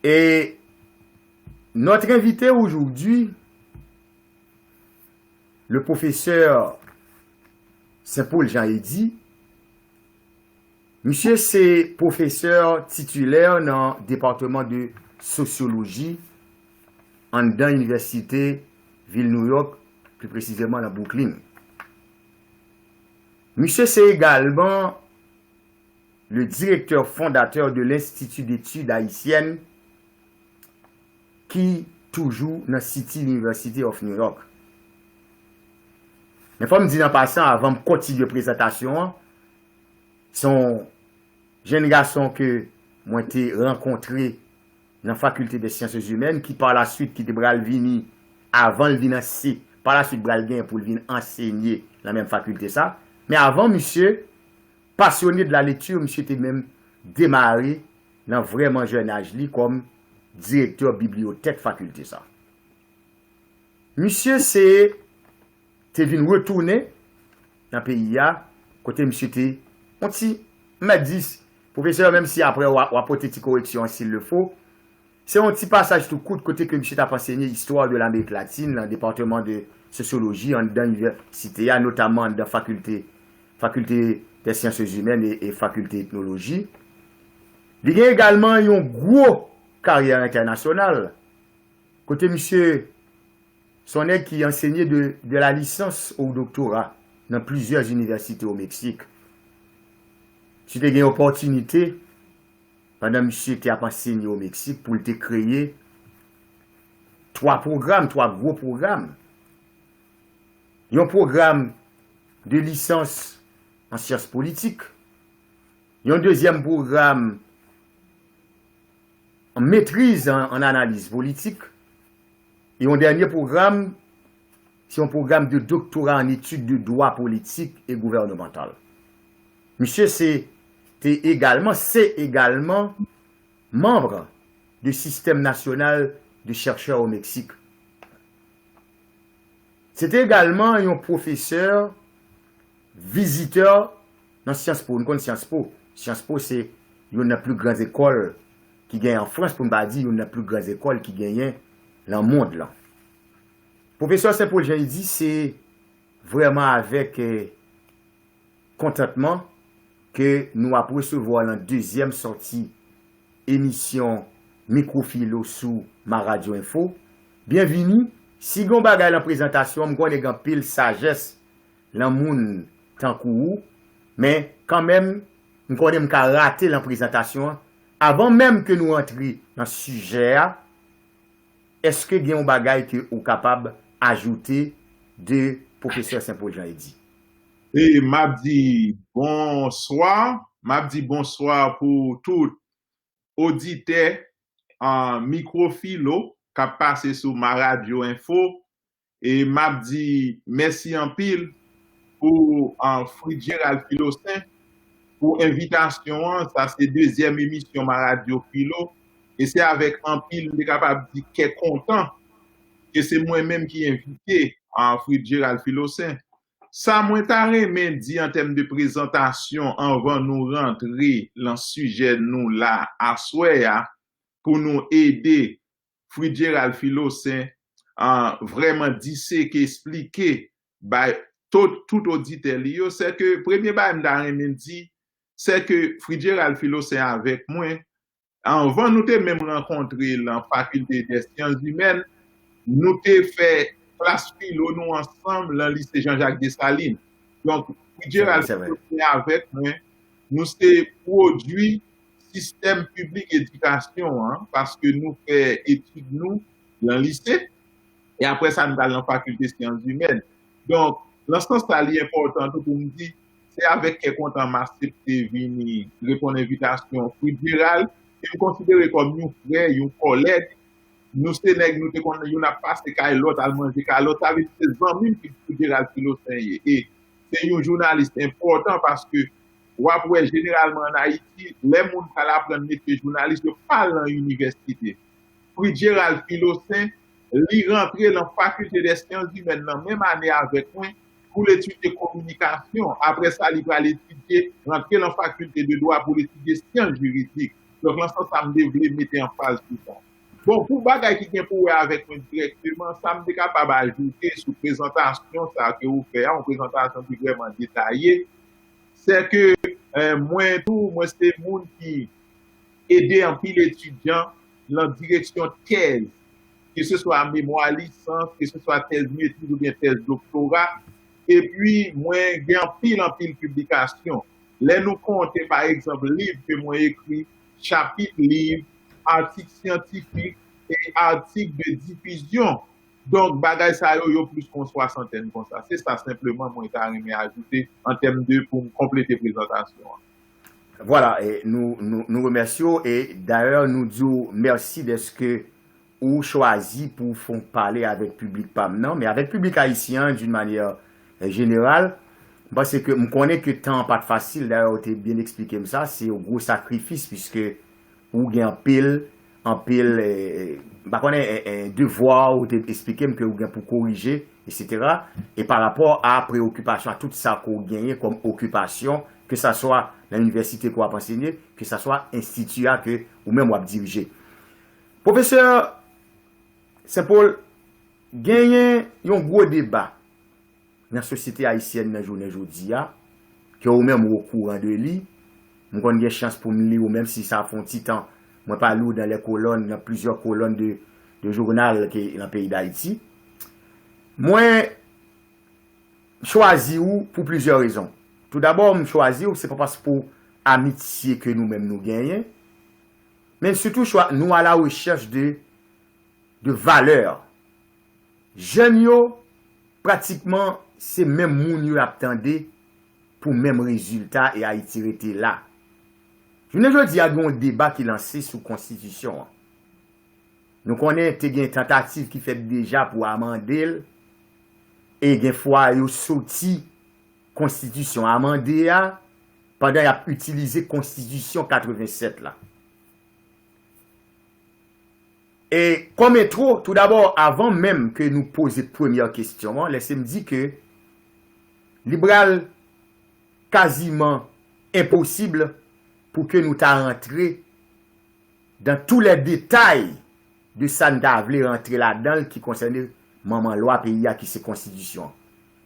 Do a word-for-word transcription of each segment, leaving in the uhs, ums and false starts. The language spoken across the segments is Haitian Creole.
Et notre invité aujourd'hui, le professeur Saint-Paul Jean Eddy, misye se pwofesè titilè nan depatman de sosyoloji anndan Inivèsite Vil New York, pli presizeman nan Brooklyn. Misye se egalman le directeur fondateur de l'Institut d'études haïtiennes ki toujou nan City University of New York. Men fò m di nan pasan, avan m kontinye prezantasyon an, se yon jenn gason ke mwen te rankontre nan Faculté des Sciences Humaines, ki pa la swit, ki te pral vini, avan l vin anse-, pa la swit pral gen pou l vin ansenye nan menm fakilte sa. Men avan, misye, passionné de la lecture, misye te menm demare nan vrèman jèn aj li kòm direktè bibliyotèk fakilte sa. Misye se te vin retounen nan peyi a, kote misye te, yon ti, m mèt di, pwofesè, menm si apre w a, w a pote ti koreksyon an s'il le faut, se yon ti pasaj tou kout kote ke misye t ap ansenye istwa de l'Amérique latine nan depatman de sosyoloji anndan inivèsite a, notamman anndan fakilte, Faculté des Sciences Humaines e, e Fakilte Etnoloji. Li gen egalman yon gwo karyè entènasyonal, kote misye se yon nèg ki ansenye de, de la licence au doctorat nan plizyè inivèsite o Meksik. Misye te gen opòtinite, pandan misye te ap ansenye o Meksik, pou l te kreye twa pwogram, twa gwo pwogram. Yon pwogram de lisans an syans politik, yon dezyèm pwogram an metriz an, an analiz politik, e yon dènye pwogram, se yon pwogram de doctorat en études de droit politique et gouvernemental. Misye se, te egalman, se egalman manm de Système National de Chercheurs au Mexique. Se te egalman yon pwofesè, vizitè nan Sciences Po. Nou konn Sciences Po. Sciences Po se youn nan pli gran lekòl ki genyen an Frans, pou n pa di youn nan pli gran lekòl ki genyen nan mond lan. Pwofesè Saint Paul Jean Eddy, se vrèman avèk, eh, kontantman ke nou ap resevwa l nan dezyèm sòti emisyon Mikwofilo sou Maradio Info. Byenvini. Si gen yon bagay nan prezantasyon an, m konnen gen anpil sajès nan moun tankou ou, men kanmenm, m konnen m ka rate l nan prezantasyon an. Avan menm ke nou rantre nan sijè a, èske gen yon bagay ke ou kapab ajoute de pwofesè Saint Paul Jean Eddy? E m ap di bonswa, m ap di bonswa pou tout oditè, ah, Mikwofilo k ap pase sou Maradio Info. E m ap di mèsi anpil pou, ah, Fritz Gérald Filocin pou envitasyon an. Sa se dezyèm emisyon Maradio Filo. E se avèk anpil, m te kapab di, kè kontan ke se mwen menm ki envite, ah, Fritz Gérald Filocin. Sa mwen ta renmen di an tèm de prezantasyon anvan nou rantre lan sijè nou la aswè a, pou nou ede Fritz Gérald Filocin, ah, vrèman diseke, esplike bay tout, tout oditè li yo, se ke premye bagay m ta renmen di, se ke Fritz Gérald Filocin avèk mwen, anvan nou te menm rankontre lan Faculté des Sciences Humaines, nou te fè klas filo nou ansanm lan Lise Jean Jacques Dessalines. Donk, Fritz Gérald Filocin avèk mwen, nou se pwodui sistèm piblik edikasyon an, paske nou fè etid nou lan lise, e apre sa, nou t al nan Fakilte Syans Imèn. Donk, lan sans sa, li enpòtan tou pou m di, se avèk kè kontan m aksepte vini reponn envitasyon Fritz Gérald, ke m konsidere kòm yon frè, yon kòlèg. Nou se nèg, nou te konn youn ap pase kay lòt, al manje kay lòt. Sa vle di se zanmi m Fritz Gérald Filocin ye. E se yon jounalis enpòtan paske w ap wè jeneralman ann Ayiti, lè moun pral aprann metye jounalis, yo pa al nan inivèsite. Fritz Gérald Filocin, li rantre nan Faculté des Sciences Humaines nan menm ane avèk mwen pou l etidye kominikasyon. Apre sa, li pral etidye, rantre nan Faculté de Droit pou l etidye syans jiridik. Donk, nan sans sa, m te vle mete anfaz sou sa. Bon, pou bagay ki gen pou wè avèk mwen dirèkteman, sa m te kapab ajoute sou prezantasyon sa ke ou fè a, yon prezantasyon ki vrèman detaye, se ke eh, mwen tou, mwen se moun ki ede anpil etidyan nan direksyon tèz, ke se swa memwa lisans, ke se swa tèz metriz oubyen tèz doktora. Epi, mwen gen anpil, anpil piblikasyon. Lè nou konte, pa egzanp, liv ke mwen ekri, chapit liv, atik syantifik e atik de difizyon. Donk, bagay sa yo, yo plis ke yon swasantèn konsa. Se sa senpleman mwen ta renmen ajoute an tèm de pou m konplete prezantasyon an. Vwala, e nou, nou, nou remèsye w e dayè nou di w mèsi dèske ou chwazi pou w fè yon pale avèk piblik pa m nan, men avèk piblik ayisyen an d'une manière eh, générale. M panse ke m konnen ke tan an pa t fasil, dayè ou te byen eksplike m sa, se yon gwo sakrifis piske ou gen anpil, anpil, eh, m pa konnen, eh, eh, devwa ou te eksplike m ke ou gen pou korije, etsetera. E pa rapò a preyokipasyon a tout sa ke ou genyen kòm okipasyon, ke sa swa nan inivèsite ke w ap ansenye, ke sa swa enstiti a ke ou menm w ap dirije. Pwofesè Sen Pol, genyen yon gwo deba nan sosyete ayisyèn nan jounen jodi a, ke ou menm ou okouran de li. M konn gen chans pou m li w, menm si sa fè yon ti tan mwen pa li w dans les colonnes, nan plizyè kolòn de, de jounal ke nan peyi Dayiti. Mwen chwazi w pou plizyè rezon. Toudabò, m chwazi w, se pa paske pou amitye ke nou menm nou genyen, men sitou chwa, nou à la recherche de, de valè. Jèn yo, pratikman, se menm moun yo ap tande pou menm rezilta e Ayiti rete la. Jounen jodi a, gen yon deba ki lanse sou konstitisyon an. Nou konnen te gen tantativ ki fèt deja pou amande l, e gen fwa yo soti konstitisyon amande a, pandan y ap itilize konstitisyon katrevennsèt la. E kòm entwo, toudabò, avan menm ke nou poze premyè kesyon an, lèse m di ke li pral kaziman enposib pou ke nou ta rantre dans tous les détails de sa n ta vle rantre ladan l ki konsène manman lwa peyi a ki se konstitisyon an.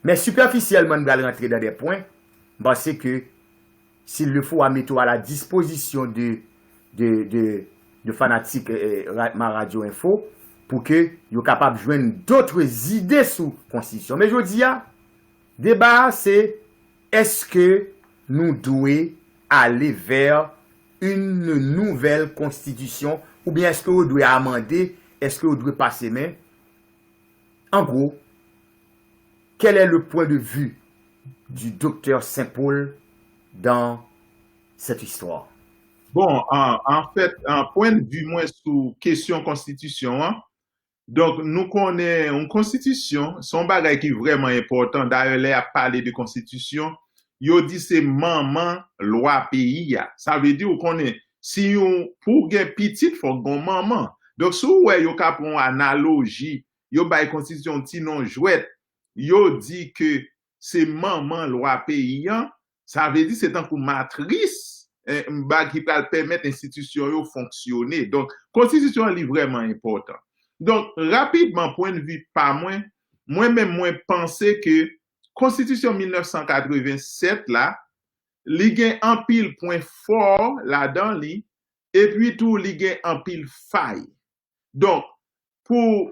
Men sipèfisyèlman n pral rantre dans des points, m panse ke s'il le faut, a mete w à la disposition de, de, de, de fanatik eh, Ma Radio Info pou ke yo kapab jwenn d'autres idées sou konstitisyon. Men jodi a, deba a se èske nou dwe ale vers une nouvelle constitution oubyen èske yo dwe amande, èske yo dwe pase men? En gros, quel est le point de vue du docteur Saint Paul dans cette histoire? Bon, an, an fèt, an pwennvi mwen sou kesyon konstitisyon an, donk nou konnen yon konstitisyon, se yon bagay ki vrèman enpòtan. Dayè, lè y ap pale de konstitisyon, yo di se manman lwa peyi a. Sa vle di, ou konnen, si yon, pou w gen pitit, fòk gen yon manman. Donk, si w wè yo ka pran yon analoji, yo bay konstitisyon yon ti non jwèt, yo di ke se manman lwa peyi an, sa vle di se tankou matris, eh, ba ki pral pèmèt enstitisyon yo fonksyone. Donk, konstitisyon an li vrèman enpòtan. Donk, rapidman, pwennvi pa mwen, mwen menm mwen panse ke konstitisyon mil nèf san katrevennsèt la, li gen anpil pwen fò ladan li, epi tou li gen anpil fay. Donk, pou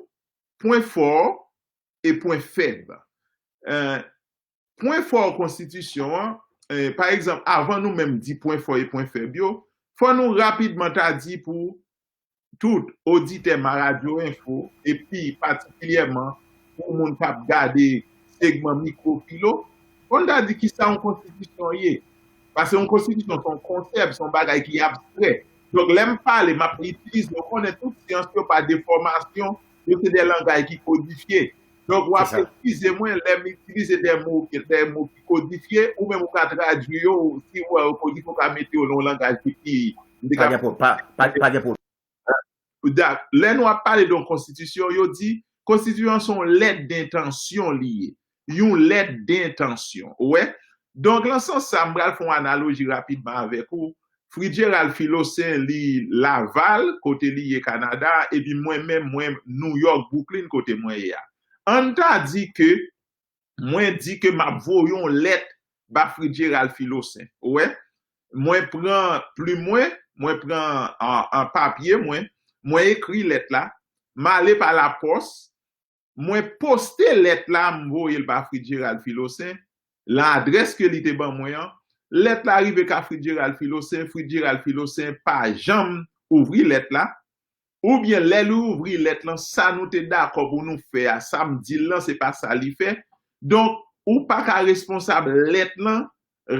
pwen fò e pwen fèb. Eh, pwen fò konstitisyon an, eh, pa egzanp, avan nou menm di pwen fò e pwen fèb yo, fò nou rapidman ta di pou tout oditè Ma Radyo Enfo, epi patikilyèman pou moun k ap gade segman Mikwo Filo, fò n ta di kisa yon konstitisyon ye. Paske yon konstitisyon se yon konsèp, se yon bagay ki abstrè. Donk, lè m pale, m ap itilize, ou konnen tout syans yo pa defòmasyon, yo se de langay ki kodifye. Donk, w ap eskize mwen lè m itilize de mo, de mo ki kodifye, ou menm ou ka tradui yo, si w wè yo kodifye, ou ka mete yo nan yon langaj ki pi. Pa gen pwoblèm. Lè nou ap pale de yon konstitisyon, yo di, konstitisyon se yon lèt dentansyon li ye. Yon lèt dentansyon. Ou wè? Donk, nan sans sa, m pral fè yon analoji rapidman avèk ou. Fritz Gérald Filosen, li Laval, kote li ye Kanada, epi mwen menm, mwen New York, Brooklyn, kote mwen ye a. Ann ta di ke mwen di ke m ap voye yon lèt ba Fritz Gérald Filosen. Ou wè? Mwen pran plim mwen, mwen pran an, an papye mwen, mwen ekri lèt la, m ale pa lapòs, mwen poste lèt la, m voye l ba Fritz Gérald Filosen, lan adrès ke li te ban mwen an. Lèt la rive ka Fritz Gérald Filosen, Fritz Gérald Filosen pa janm ouvri lèt la. Oubyen lè li ouvri lèt lan, sa nou te dakò pou nou fè a, sa m di l lan, se pa sa li fè. Donk, ou pa ka responsab lèt lan,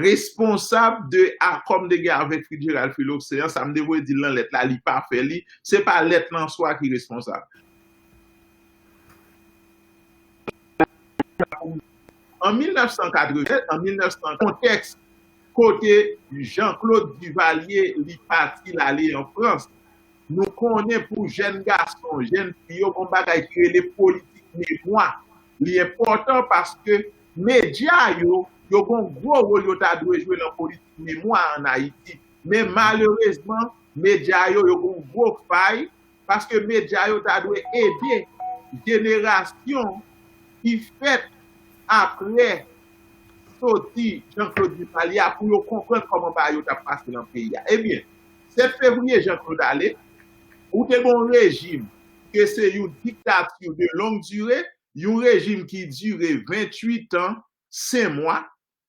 responsab de akò m te gen avèk Fritz Gérald Filosen an, sa m te voye di l lan lèt la, li pa fè li, se pa lèt lan an swa ki responsab. An mil nèf san katreven, an mil nèf san, kontèks kote Jean-Claude Duvalier li pati l ale an Frans. Nou konnen pou jèn gason, jèn fi yo, gon bagay ki rele politik memwa. Li enpòtan paske medya yo, yo gon gwo wòl yo ta dwe jwe lan politik memwa ann Ayiti. Men malerezman, medya yo, yo gon gwo fay, paske medya yo ta dwe ede jenerasyon ki fèt apre soti Jean-Claude Duvalier a pou yo konprann kòman bagay yo t ap pase lan peyi a. Ebyen, sèt fevriye Jean-Claude ale, ou te gon rejim ke se yon diktati de longue durée, yon rejim ki dire venntuit an, senk mwa.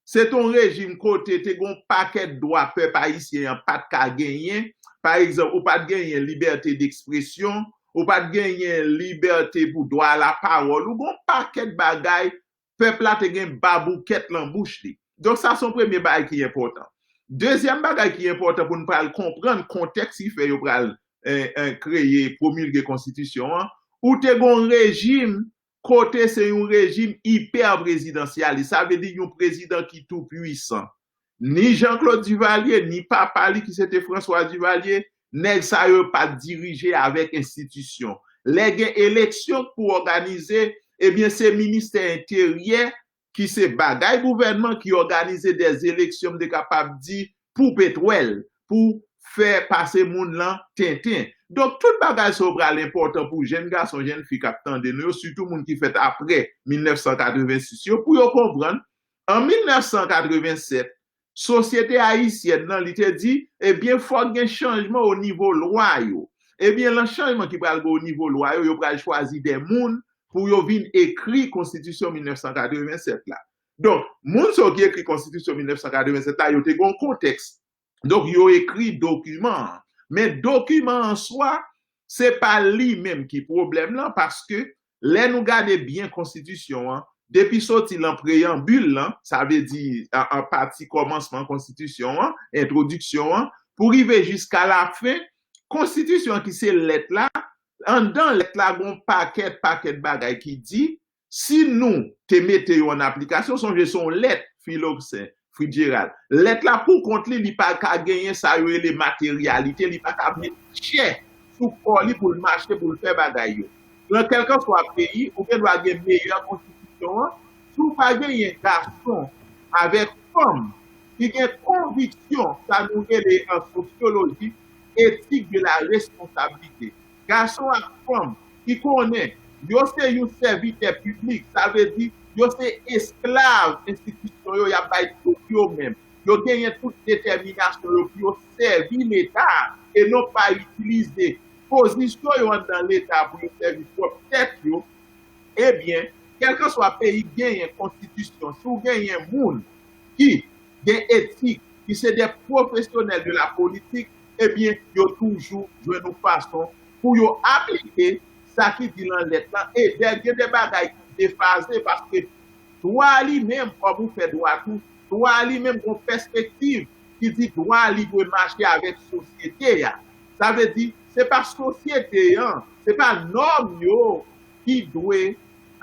Se te yon rejim kote te gon pakèt dwa pèp ayisyen an pa t ka genyen. Pa egzanp, ou pa t genyen libète dekspresyon, ou pa t genyen libète pou dwa lapawòl, ou gon pakèt bagay pèp la te gen baboukèt lan bouch li. Donk, sa se yon premye bagay ki enpòtan. Dezyèm bagay ki enpòtan pou n pral konprann kontèks ki fè yo pral, eh, eh, kreye, pwomilge konstitisyon an, ou te gon rejim kote se yon rejim ipè prezidansyalis. Sa vle di yon prezidan ki tou pwisan. Ni Jean-Claude Duvalier, ni papa li ki se te François Duvalier, nèg sa yo pa t dirije avèk enstitisyon. Lè gen eleksyon pou òganize, ebyen, se ministè enteryè ki se bagay gouvènman ki òganize dè eleksyon, m te kapab di, pou petwèl, pou fè pase moun lan tenten. Donk, tout bagay sa yo pral enpòtan pou jèn gason, jèn fi k ap tande nou yo, sitou moun ki fèt apre mil nèf san katrevensis yo, pou yo konprann, an mil nèf san katrevensèt, sosyete ayisyèn nan, li te di, ebyen, fòk gen chanjman o nivo lwa yo. Ebyen, lan chanjman ki pral gen o nivo lwa yo, yo pral chwazi dè moun pou yo vin ekri konstitisyon mil nèf san katrevensèt la. Donk, moun sa yo ki ekri konstitisyon mil nèf san katrevensèt la, yo te gen yon kontèks. Donk, yo ekri dokiman an. Men dokiman an swa, se pa li menm ki pwoblèm lan, paske lè nou gade byen konstitisyon an, depi soti lan preyanbil lan, sa vle di an, an pati kòmansman konstitisyon an, entwodiksyon an, pou rive jiska lafen, konstitisyon an ki se lèt la, anndan lèt la, gon pakèt, pakèt bagay ki di, si nou te mete yo an aplikasyon, sonje se yon lèt, Filosen, Fritz Gérald. Lèt la pou kont li, li pa ka genyen sa yo rele materyalite, li pa ka met chè sou kò li pou l mache, pou l fè bagay yo. Nan kèlkanswa peyi, ou gen dwa gen meyè konstitisyon an, si w pa genyen gason avèk fanm ki gen konviksyon, sa nou rele an sosyoloji, éthique de la responsabilité. Gason ak fanm ki konnen yo se yon sèvitè piblik, sa vle di yo se esklav enstitisyon yo, y ap bay tout yo menm. Yo genyen tout detèminasyon yo pou yo sèvi Leta e non pa itilize pozisyon yo anndan Leta pou yo sèvi pwòp tèt yo. Ebyen, kèlkanswa peyi genyen konstitisyon, si w genyen moun ki gen etik, ki se de pwofesyonèl de la politik, ebyen, yo toujou jwenn yon fason pou yo aplike sa ki di lan lèt lan. E dè gen de bagay ki defaze, paske dwa li menm, kòm ou fè dwa tou, dwa li menm gon pèspektiv ki di dwa li dwe mache avèk sosyete a. Sa vle di, se pa sosyete an, se pa nòm yo ki dwe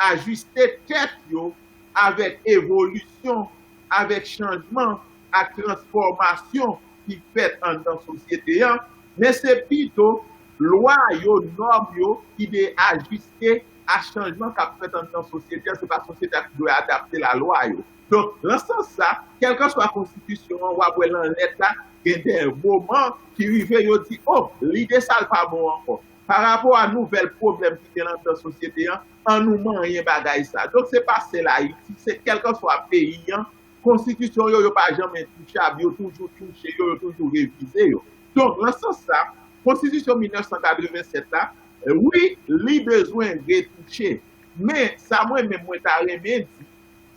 ajiste tèt yo avèk evolisyon, avèk chanjman ak transfòmasyon ki fèt anndan sosyete an, men se pito lwa yo, nòm yo ki dwe ajiste a chanjman k ap fèt anndan sosyete an, se pa sosyete a ki dwe adapte lalwa yo. Donk, lan sans sa, kèlkanswa konstitisyon an, w ap wè lan lèt la, gen de moman ki rive, yo di, o, lide sa l pa bon ankò. Pa rapò a nouvèl pwoblèm ki gen anndan sosyete an, an nou manyen bagay sa. Donk, se pa sèl Ayiti, se kèlkanswa peyi an, konstitisyon yo, yo pa janm entouchab, yo toujou touche yo, yo toujou revize yo. Donk, nan sans sa, konstitisyon mil nèf san katreven sèt la, wi, li bezwen retouche. Men, sa mwen menm mwen ta renmen di,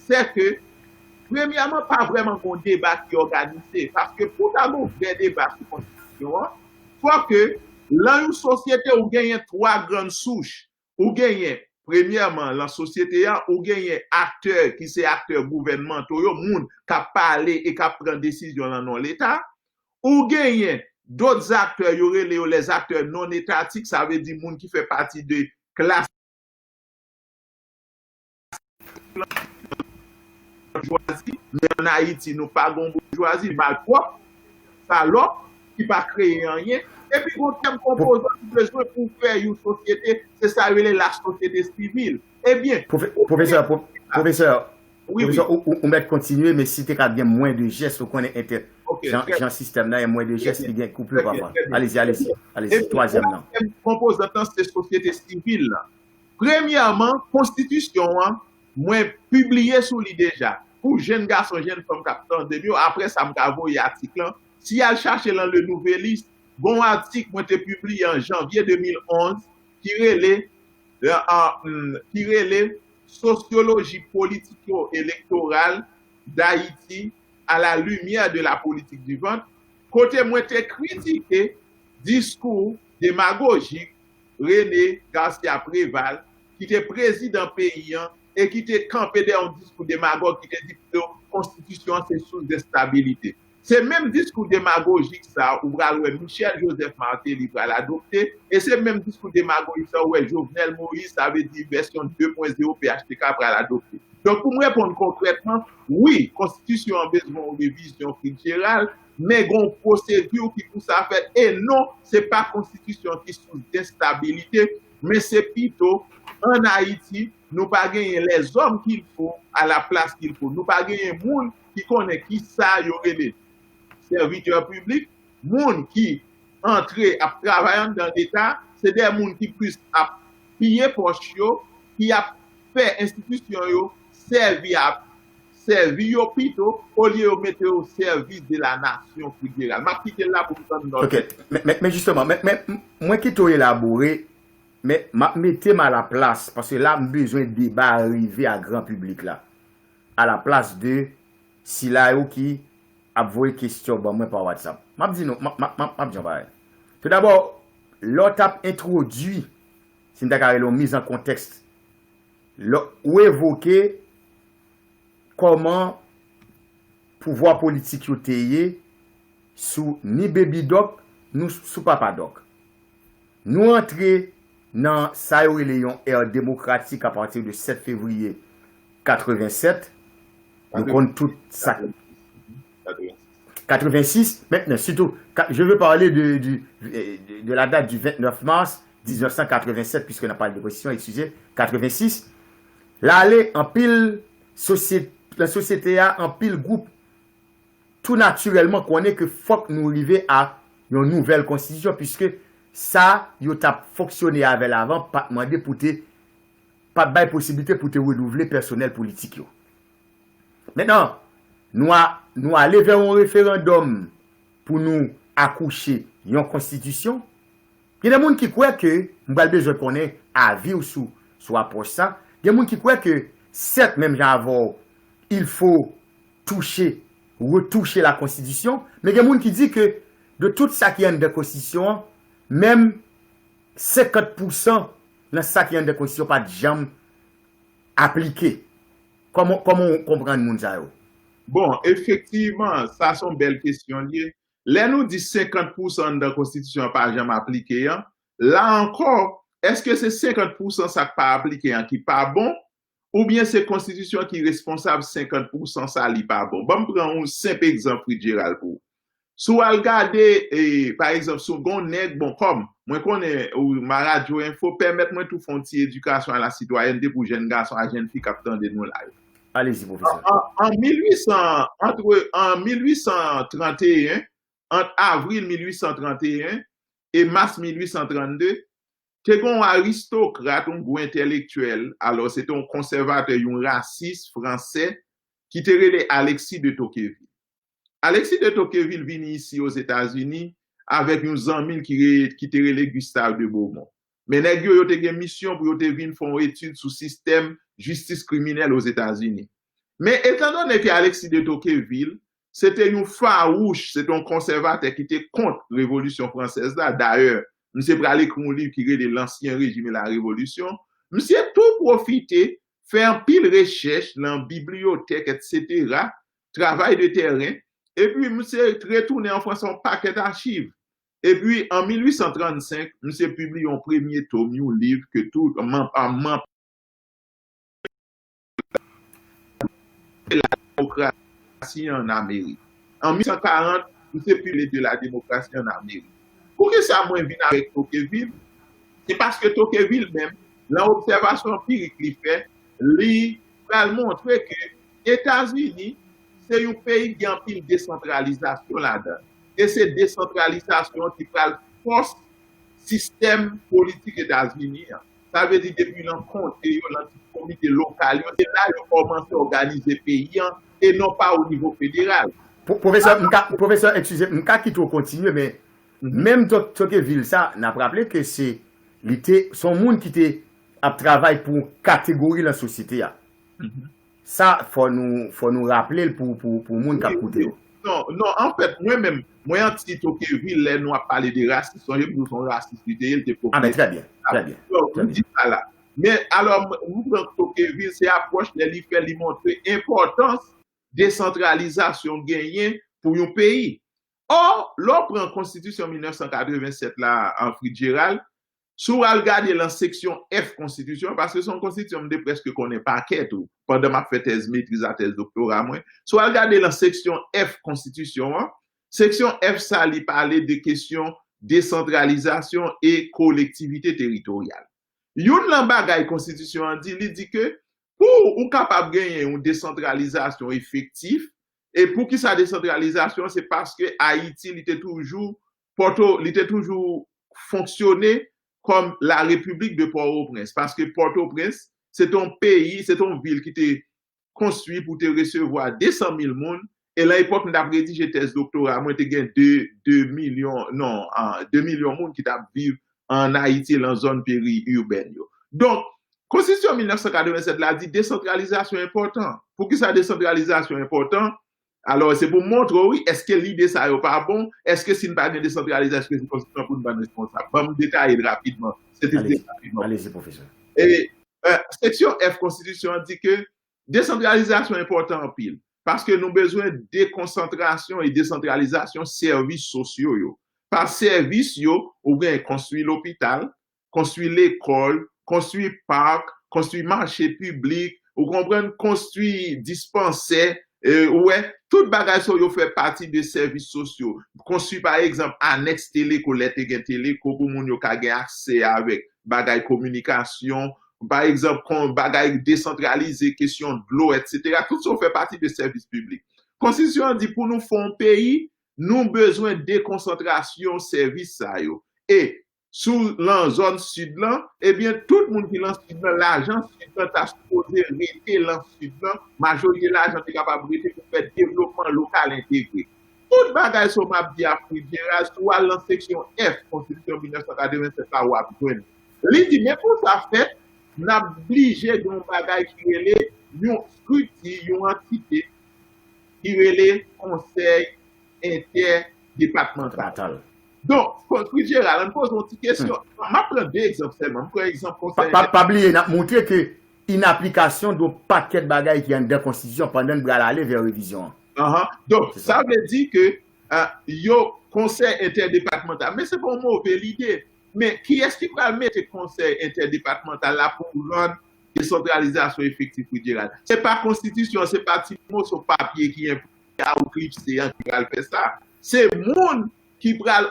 se ke, premyèman, pa vrèman gon deba ki òganize. Paske pou ta gon vrè deba sou konstitisyon an, fò ke nan yon sosyete ou genyen twa grann souch. Ou genyen, premyèman, nan sosyete a, ou genyen aktè ki se aktè gouvènmanto yo, moun k ap pale e k ap pran desizyon nan non Leta. Ou genyen dòt aktè, yo rele yo les acteurs non étatiques, sa vle di moun ki fè pati de klas boujwazi, men ann Ayiti, nou pa gon boujwazi, malpwòp, salòp, ki pa kreye anyen. Epi gon tèm konpozan ki bezwen pou fè yon sosyete, se sa yo rele la société civile. Ebyen, Pwofe- Pwofesè, pwo- pwofesè, wi, wi, pwofesè, ou, ou, ou mèt kontinye, men si te ka gen mwen de jès, ou konnen entè- ok, jan, trè jan sistèm nan, gen mwen de jès, li gen koupe pafwa. Alezi, alezi, alezi, twazyèm nan. Konpozant lan, se sosyete sivil lan. Premyèman, konstitisyon an, mwen pibliye sou li deja. Pou jèn gason, jèn fanm k ap tande m yo, apre sa, m ka voye atik lan. Si y al chache lan Le Nouvelliste, gon atik mwen te pibliye an janvye de mil onz ki rele, euh, euh, hmm, ki rele Sosyoloji politiko-elektoral d'Haïti à la lumière de la politique du ventre, kote mwen te kritike diskou demagojik René Garcia Préval, ki te prezidan peyi an e ki te kanpe dèyè yon diskou demagòg ki te di pito konstitisyon an se sous d'enstabilité. Se menm diskou demagojik sa a ou pral wè Michel Joseph Martelly pral adopte, e se menm diskou demagojik sa a ou wè Jovenel Moïse, sa vle di vèsyon de pwen zewo P H T K pral adopte. Donk, pou m reponn konkrètman, wi, konstitisyon an bezwen yon revizyon, Fitzgerald, men gen yon pwosedi ki pou sa fèt, e non, se pa konstitisyon ki sous d'enstabilité, men se pito, ann Ayiti, nou pa genyen lèzòm qu'il faut à la place qu'il faut. Nou pa genyen moun ki konnen ki sa yo rele sèvitè piblik, moun ki antre ap travay anndan Leta, se de moun ki plis ap piye pòch yo, ki ap fè enstitisyon yo sèvi ap sèvi yo pito, olye yo mete yo o sèvis de la nasyon federal. M ap kite l la pou m tann nòt. Ok, men, men, men jisteman, men, men, m- mwen kite w elabore, men m ap mete m alaplas, paske la m bezwen deba rive a gran piblik la, alaplas de sila yo ki ap voye kesyon ban mwen pa WhatsApp. M ap di nou, m ap, m ap, m ap, m ap di yon bagay. Toudabò, lè w t ap entwodui, si m ta ka rele yon miz an kontèks, lè w evoke kòman pouvwa politik yo te ye sou ni Baby Doc, nou sou Papa Doc. Nou antre nan sa yo rele yon ère démocratique à partir de sèt fevriye katrevennsèt. Nou konn tout sa. Katrevensis, mentnan, sitou, ka- je veux parler de, du, euh, de, de la date du vingt-neuf mars dix-neuf cent quatre-vingt-sept, puisque n ap pale de konstitisyon, excusez, katrevensis, l ale anpil sosye- nan sosyete a, anpil gwoup tou natirèlman konnen ke fòk nou rive a yon nouvèl konstitisyon, piske sa yo t ap fonksyone avè l avan pa t mande pou te, pa t bay posiblite pou te renouvle pèsonèl politik yo. Mentnan, nou a, nou ale vè yon referandòm pou nou akouche yon konstitisyon. Gen de moun ki kwè ke, m pral bezwen konnen avi w sou, sou apwòch sa. Gen moun ki kwè ke, sèt, menm jan avè w, il faut toucher, retoucher la constitution, men gen moun ki di ke de tout sa ki anndan konstitisyon an, menm senkant pousan nan sa ki anndan konstitisyon pa t janm aplike. Kòman, kòman w konprann moun sa yo? Bon, efektivman, sa se yon bèl kesyon l ye. Lè nou di senkant pousan anndan konstitisyon an pa janm aplike an, la ankò, èske se senkant pousan sa k pa aplike an ki pa bon, oubyen se konstitisyon ki responsab senkant pousan sa li pa bon? Ban m pran yon senp egzanp, Fitzgerald, pou ou. Si w al gade, e, pa egzanp, si w gen yon nèg, bon, kòm mwen konnen ou Maradyo Enfo, pèmèt mwen tou fè yon ti edikasyon a la sitwayènte pou jèn gason a jèn fi k ap tande nou la yo. Alezi, pwofesè. An, an, an mil uit san, antre, an mil uit san trannteyen, ant avril mil uit san trannteyen e mas mil uit san trannde, te gen yon aristokrat, yon gwo entèlektyèl, alò se te yon konsèvatè, yon rasis fransè, ki te rele Alexis de Tocqueville. Alexis de Tocqueville vini isi Ozetazini avèk yon zanmi l ki, re, ki te rele Gustave de Beaumont. Men nèg yo, yo te gen misyon pou yo te vin fè yon etid sou sistèm jistis kriminèl Ozetazini. Men etandone ke Alexis de Tocqueville, se te yon fawouch, se te yon konsèvatè ki te kont revolisyon fransèz la. Dayè, misye pral ekri yon liv ki rele L'Ancien Régime et la Révolution. Misye tou pwofite fè anpil rechèch nan bibliyotèk, etsetera, travay de tèren, epi misye retounen an Frans yon pakèt achiv. Epi, an mil uit san trannsenk, misye pibliye yon premye tom, yon liv ke tout, man, man, la démocratie en Amérique. An mil uit san karant, misye pibliye De la démocratie en Amérique. Poukisa mwen vin avèk Tocqueville? Se paske Tocqueville menm, nan obsèvasyon anpirik li fè, li pral montre ke Etazini se yon peyi ki gen anpil desantralizasyon ladan. E se desantralizasyon ki pral fòs sistèm politik Etazini an. Sa vle di depi nan konte yo, nan ti komite lokal yo, se la yo kòmanse òganize peyi an e non pa o nivo federal. Pwofesè, m ka, pwofesè, eskize m, m ka kite w kontinye, men menm Tocqueville sa, n ap raple ke se, li te, se yon moun ki te ap travay pou yon kategori nan sosyete a. Sa, fò nou, fò nou raple l pou, pou, pou moun k ap koute yo. Non, non, anfèt, mwen menm, mwen anti Tocqueville lè nou ap pale de rasis. Sonje m di w se yon rasis li te ye, li te pwofite. Ah, ben, très bien, très bien. Donk, m di sa la. Men, alò, m pran Tocqueville, se apwòch lè li fè, li montre enpòtans desantralizasyon genyen pou yon peyi. Ò, lè w pran konstitisyon mil nèf san katreven sèt la, an Fitzgerald, si w al gade lan seksyon F konstitisyon an, paske se yon konstitisyon m te prèske konnen pa kè tou, pandan m ap fè tèz metriz a tèz doktora mwen, si w al gade lan seksyon F konstitisyon an, seksyon F sa li pale de kesyon desantralizasyon e kolektivite teritoryal. Youn lan bagay konstitisyon an di, li di ke pou ou kapab genyen yon desantralizasyon efektif, e poukisa desantralizasyon? Se paske Ayiti, li te toujou, Pòto, li te toujou fonksyone kòm la République de Port-au-Prince, paske Pòtoprens, se te yon peyi, se te yon vil ki te konstwi pou te resevwa de san mil moun, e lan epòk m t ap redije tèz doktora mwen, te gen de, de milyon, non, de milyon moun ki t ap viv an Ayiti, lan zòn peri-ibèn yo. Donk, konstitisyon mil nèf san katreven sèt la di desantralizasyon enpòtan. Poukisa desantralizasyon enpòtan? Alò, se pou m montre w, wi, èske lide sa yo pa bon? Èske si n pa gen desantralizasyon, èske se konstitisyon pou n pa n responsab? Ban m detaye l rapidman. Sentetize rapidman. Alezi, pwofesè. E, e, seksyon F konstitisyon an di ke desantralizasyon enpòtan anpil, paske nou bezwen dekonsantrasyon e desantralizasyon sèvis sosyo yo. Pa sèvis yo, ou gen konstwi lopital, konstwi lekòl, konstwi pak, konstwi mache piblik, ou konprann, konstwi dispansè, e, ou wè, tout bagay sa yo fè pati de sèvis sosyo. Konstwi, pa egzanp, anèks teleko, lè te gen teleko, pou moun yo ka gen aksè avèk bagay kominikasyon, pa egzanp, kon bagay desantralize, kesyon dlo, etsetera. Tout sa yo fè pati de sèvis piblik. Konstitisyon an di pou nou fè yon peyi, nou bezwen dekonsantrasyon sèvis sa yo. E sou lan zòn sid lan, ebyen, tout moun ki lan sid lan, lajan sid lan ta sipoze rete lan sid lan, majorite lajan te kapab rete pou fè devlopman lokal entegre. Tout bagay sa yo m ap di a, Fitzgerald, si w al lan seksyon F konstitisyon mil nèf san katreven sèt la, w ap jwenn. Li di, men pou sa fèt, n ap blije gen yon bagay ki rele yon estrikti, yon antite ki rele konsèy entèdepatmantal. Donk, Fitzgerald, ann poze yon ti kesyon. M ap pran de egzanp sèlman. M pran egzanp konsèy entèdepatmantal. Pa bliye, n ap montre ke inaplikasyon de yon pakèt bagay ki anndan konstitisyon pandan n pral ale vè revizyon an. Ahan. Donk, sa vle di ke, a, yo, konsèy entèdepatmantal. Men se pa yon move lide. Men kiyès ki pral mete konsèy entèdepatmantal la pou rann desantralizasyon efektif, Fitzgerald? Se pa konstitisyon, se pa ti moso papye ki enprime a ou klipse an ki pral fè sa. Se moun ki pral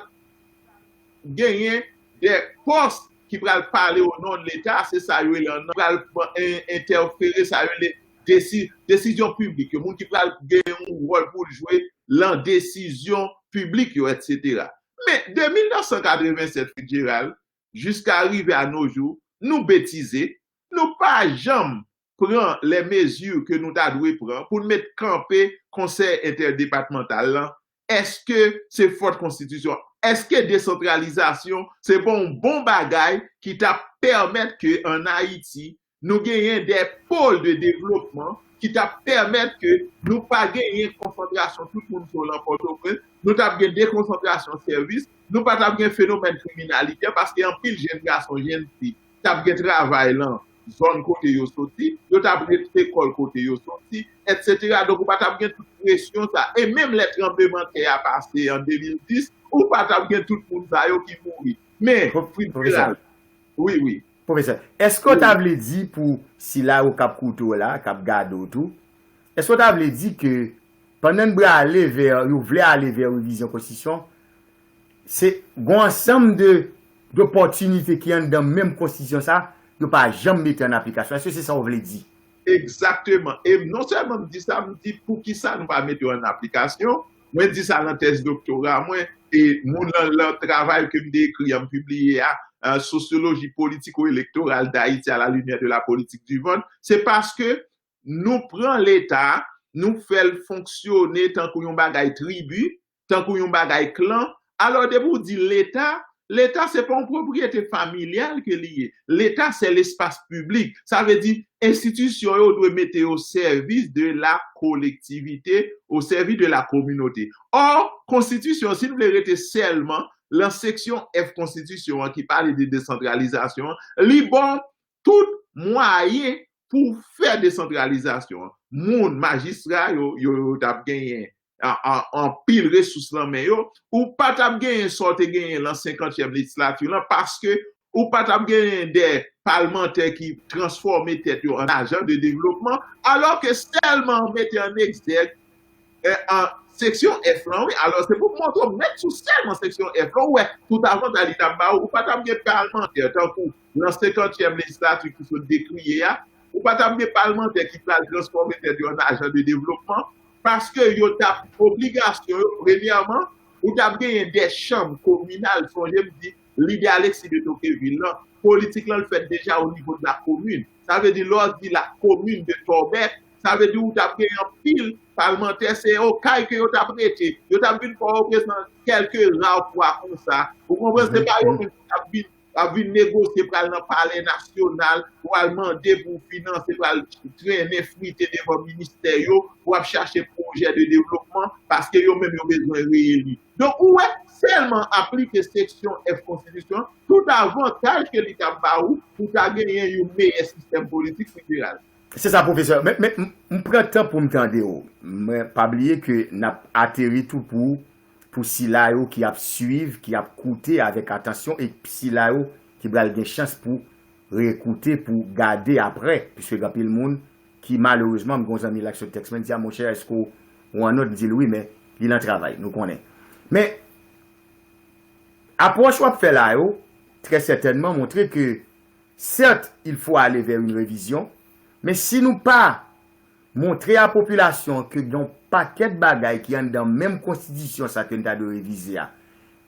genyen de pòs ki pral pale o non de Leta, se sa yo rele an, pral, e, entèfere sa yo rele desi-, desizyon piblik yo, moun ki pral gen yon wòl pou l jwe lan desizyon piblik yo, etsetera. Men, de mil nèf san katreven sèt, Fitzgerald, jiska rive a no jou, nou betize, nou pa janm pran lè mezi ke nou ta dwe pran pou n met kanpe konsèy entèdepatmantal lan. Èske se fòt konstitisyon? Èske desantralizasyon se pa yon bon bagay ki t ap pèmèt ke ann Ayiti nou genyen de pol de devlopman ki t ap pèmèt ke nou pa genyen konsantrasyon tout moun sou lan Pòtoprens, nou t ap gen dekonsantrasyon sèvis, nou pa t ap gen fenomèn kriminalite paske anpil jenn gason, jenn fi t ap gen travay lan zòn kote yo soti, yo t ap ret lekòl kote yo soti, etsetera. Donk, ou pa t ap gen tout presyon sa. E menm lè tranblemanntè a pase an de mil dis, ou pa t ap gen tout moun sa yo ki mouri. Men, Fitzgerald, wi, wi. Pwofesè, èske w ta vle di pou sila yo k ap koute w la, k ap gade w tou, èske w ta vle di ke pandan n prale vè, yo vle ale vè revizyon konstitisyon, se gon ansanm de, dopòtinite ki anndan menm konstitisyon sa, yo pa janm mete an aplikasyon. Èske se sa w vle di? Egzakteman. E non sèlman m di sa, m di poukisa nou pa mete yo an aplikasyon. Mwen di sa nan tèz doktora mwen, e moun lan, lan travay ke m te ekri an, m pibliye a, Sociologie politico-électorale d'Haïti à la lumière de la politique du ventre, se paske nou pran Leta, nou fè l fonksyone tankou yon bagay tribi, tankou yon bagay klan. Alò, depi w di Leta, Leta se pa yon pwopriyete familyal ke li ye. Leta se lespas piblik. Sa vle di, enstitisyon yo dwe mete yo o sèvis de la kolektivite, o sèvi de la kominote. Ò, konstitisyon, si n vle rete sèlman lan seksyon F konstitisyon an ki pale de desantralizasyon an, li ba w tout mwayen pou fè desantralizasyon an. Moun, majistra yo, yo, yo t ap genyen an, an, anpil resous lan men yo, ou pa t ap genyen sa w te genyen lan senkantyèm lejislati lan, paske ou pa t ap genyen de palmantè ki transfòme tèt yo an ajan de devlopman, alò ke sèlman mete an egzèk, eh, an seksyon F lan, wi. Alò, se pou m montre w nèt sou sèlman seksyon F lan, ou wè, tout avantaj li t ap ba ou, ou pa t ap gen palmantè, tankou nan senkantyèm lejislati ki sot dekriye a, ou pa t ap gen palmantè ki pral transfòme tèt yo an ajan de devlopman, paske yo t ap, obligasyon yo, premyèman, ou t ap genyen de chanm kominal, sonje m di, lidè Alexis de Tocqueville lan, politik lan l fèt deja o nivo de la komin. Sa vle di, lè w di la komin de Tòbèk, sa vle di ou t ap gen anpil palmantè, se o kay ke yo t ap rete. Yo t ap vin fè w reprezante kèlke ra fwa konsa. Ou konprann? Se pa yo menm ki t ap vin, ap vin negosye, pral nan palè nasyonal, pral mande pou finanse, pral trennen, frite devan ministè yo, pou ap chache pwojè de devlopman, paske yo menm yo bezwen reyeli. Donk, ou wè, sèlman aplike seksyon F konstitisyon an, tout avantaj ke li t ap ba ou pou ta genyen yon meyè sistèm politik federal. Se sa, pwofesè. Men, men m, m pran tan pou m tande w. Men pa bliye ke n ap ateri tou pou, pou sila yo ki ap swiv, ki ap koute avèk atansyon, e sila yo ki pral gen chans pou rekoute, pou gade apre, piske gen anpil moun ki malerezman, m gen yon zanmi la ki sot tèks mwen, li di, "A, monchè, èske w, w an nòt?" M di l, "Wi, men li nan travay, nou konnen." Men, apwòch w ap fè la yo, trè sètènman montre ke, certes, il faut aller vers une révision, men si nou pa montre a popilasyon ke gen yon pakèt bagay ki anndan menm konstitisyon sa ke n ta dwe revize a,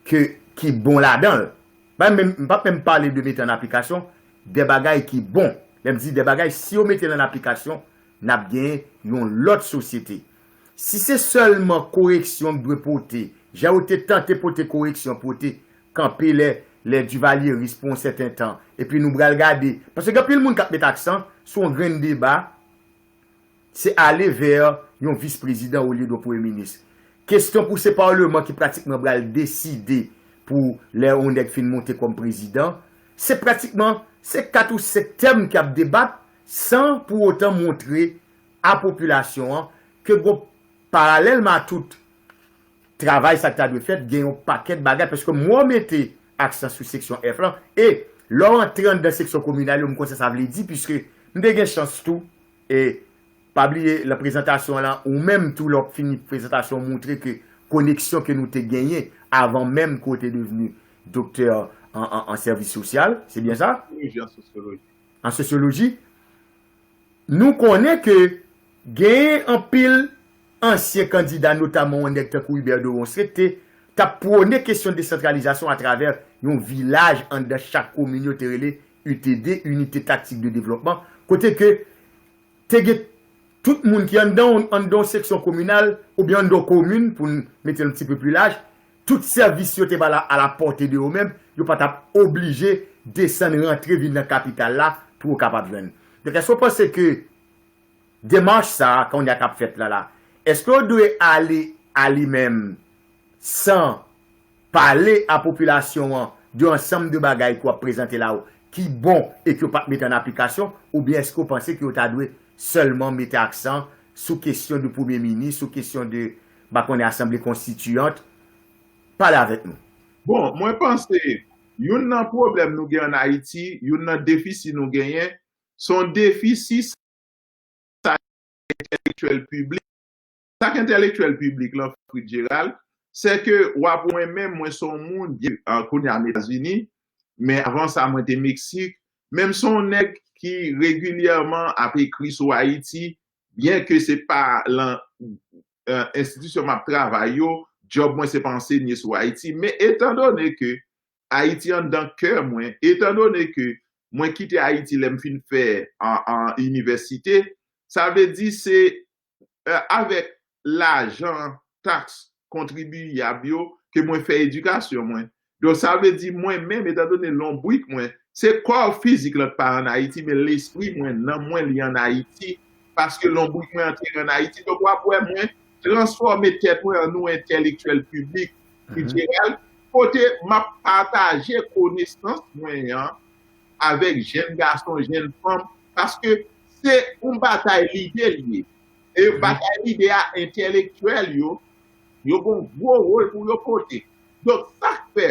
ke, ki bon ladan l, pa menm, m p ap menm pale de mete an aplikasyon, de bagay ki bon. Lè m di de bagay, si yo mete l an aplikasyon, n ap gen yon lòt sosyete. Si se sèlman koreksyon k dwe pote, jan yo te tante pote koreksyon, pote kanpe lè, lè divalyeris pou yon sèten tan, epi nou pral gade, paske gen anpil moun k ap met aksan sou yon grenn deba, se ale vè yon vis prezidan olye de yon premye minis. Kesyon pou se palman ki pratikman pral deside pou lè yon nèg fin monte kòm prezidan, se pratikman, se kat ou senk tèm ki ap debat san pou otan montre a popilasyon an ke gon, paralèlman a tout travay sa ki ta dwe fèt, gen yon pakèt bagay, paske m wè w mete aksan sou seksyon F lan, e lè w antre anndan seksyon kominal yo, m konn sa sa vle di, piske m te gen chans tou, e pa bliye, lan prezantasyon lan, ou menm tou, lè w fini prezantasyon, w montre ke koneksyon ke nou te genyen avan menm ke w te devni doktè an, an, an sèvis sosyal, se byen sa? Sosyoloji, an sosyoloji. An sosyoloji, nou konnen ke genyen anpil ansyen kandida, notaman yon nèg tankou Hubert Doron Srette, t ap pwone kesyon desantralizasyon atravè yon vilaj anndan chak komin yo te rele U T D, Unité Tactique de Développement, kote ke te gen tout moun ki anndan, anndan yon seksyon kominal oubyen anndan yon komin, pou n mete l yon ti pe pli laj, tout sèvis yo te ba la, a la pòte de yo menm, yo pa t ap oblije desann rantre vin nan kapital la pou yo kapab jwenn. Donk, èske w panse ke demach sa a, kounye a k ap fèt la, la, èske yo dwe ale a li menm san pale a popilasyon an de ansanm de bagay ke w ap prezante la yo ki bon e ke yo pa t mete an aplikasyon, oubyen èske w panse ke yo ta dwe sèlman mete aksan sou kesyon de premye minis, sou kesyon de, m pa konnen, asanble konstitiyant? Pale avèk nou. Bon, mwen panse, youn nan pwoblèm nou gen ann Ayiti, youn nan defisi nou genyen, se yon defisi sa entelektyèl piblik. Sa k entelektyèl piblik lan, Fritz Gérald, se ke w ap wè, mwen menm, mwen se yon moun, byen, an, kounye a m Etazini, men avan sa mwen te Meksik, men m se yon nèg ki regilyèman ap ekri sou Ayiti, byen ke se pa lan enstitisyon m ap travay yo, djòb mwen se pa ansenye sou Ayiti, men etandone ke Ayiti anndan kè mwen, etandone ke mwen kite Ayiti lè m fin fè an, an inivèsite, sa vle di se avèk lajan taks kontribiyab yo ke mwen fè edikasyon mwen. Donk, sa vle di mwen menm, etandone lonbrik mwen, se kò fizik lan k pa ann Ayiti, men lespri mwen, nanm mwen, li ann Ayiti, paske lonbrik mwen antere ann Ayiti. Donk, w ap wè mwen transfòme tèt mwen an yon entelektyèl piblik, kiltirèl, kote m ap pataje konesans mwen an avèk jèn gason, jèn fanm, paske se yon batay lide li ye. E batay lide a, entelektyèl yo, yo gen yon gwo wòl pou yo pote. Donk, sa k fè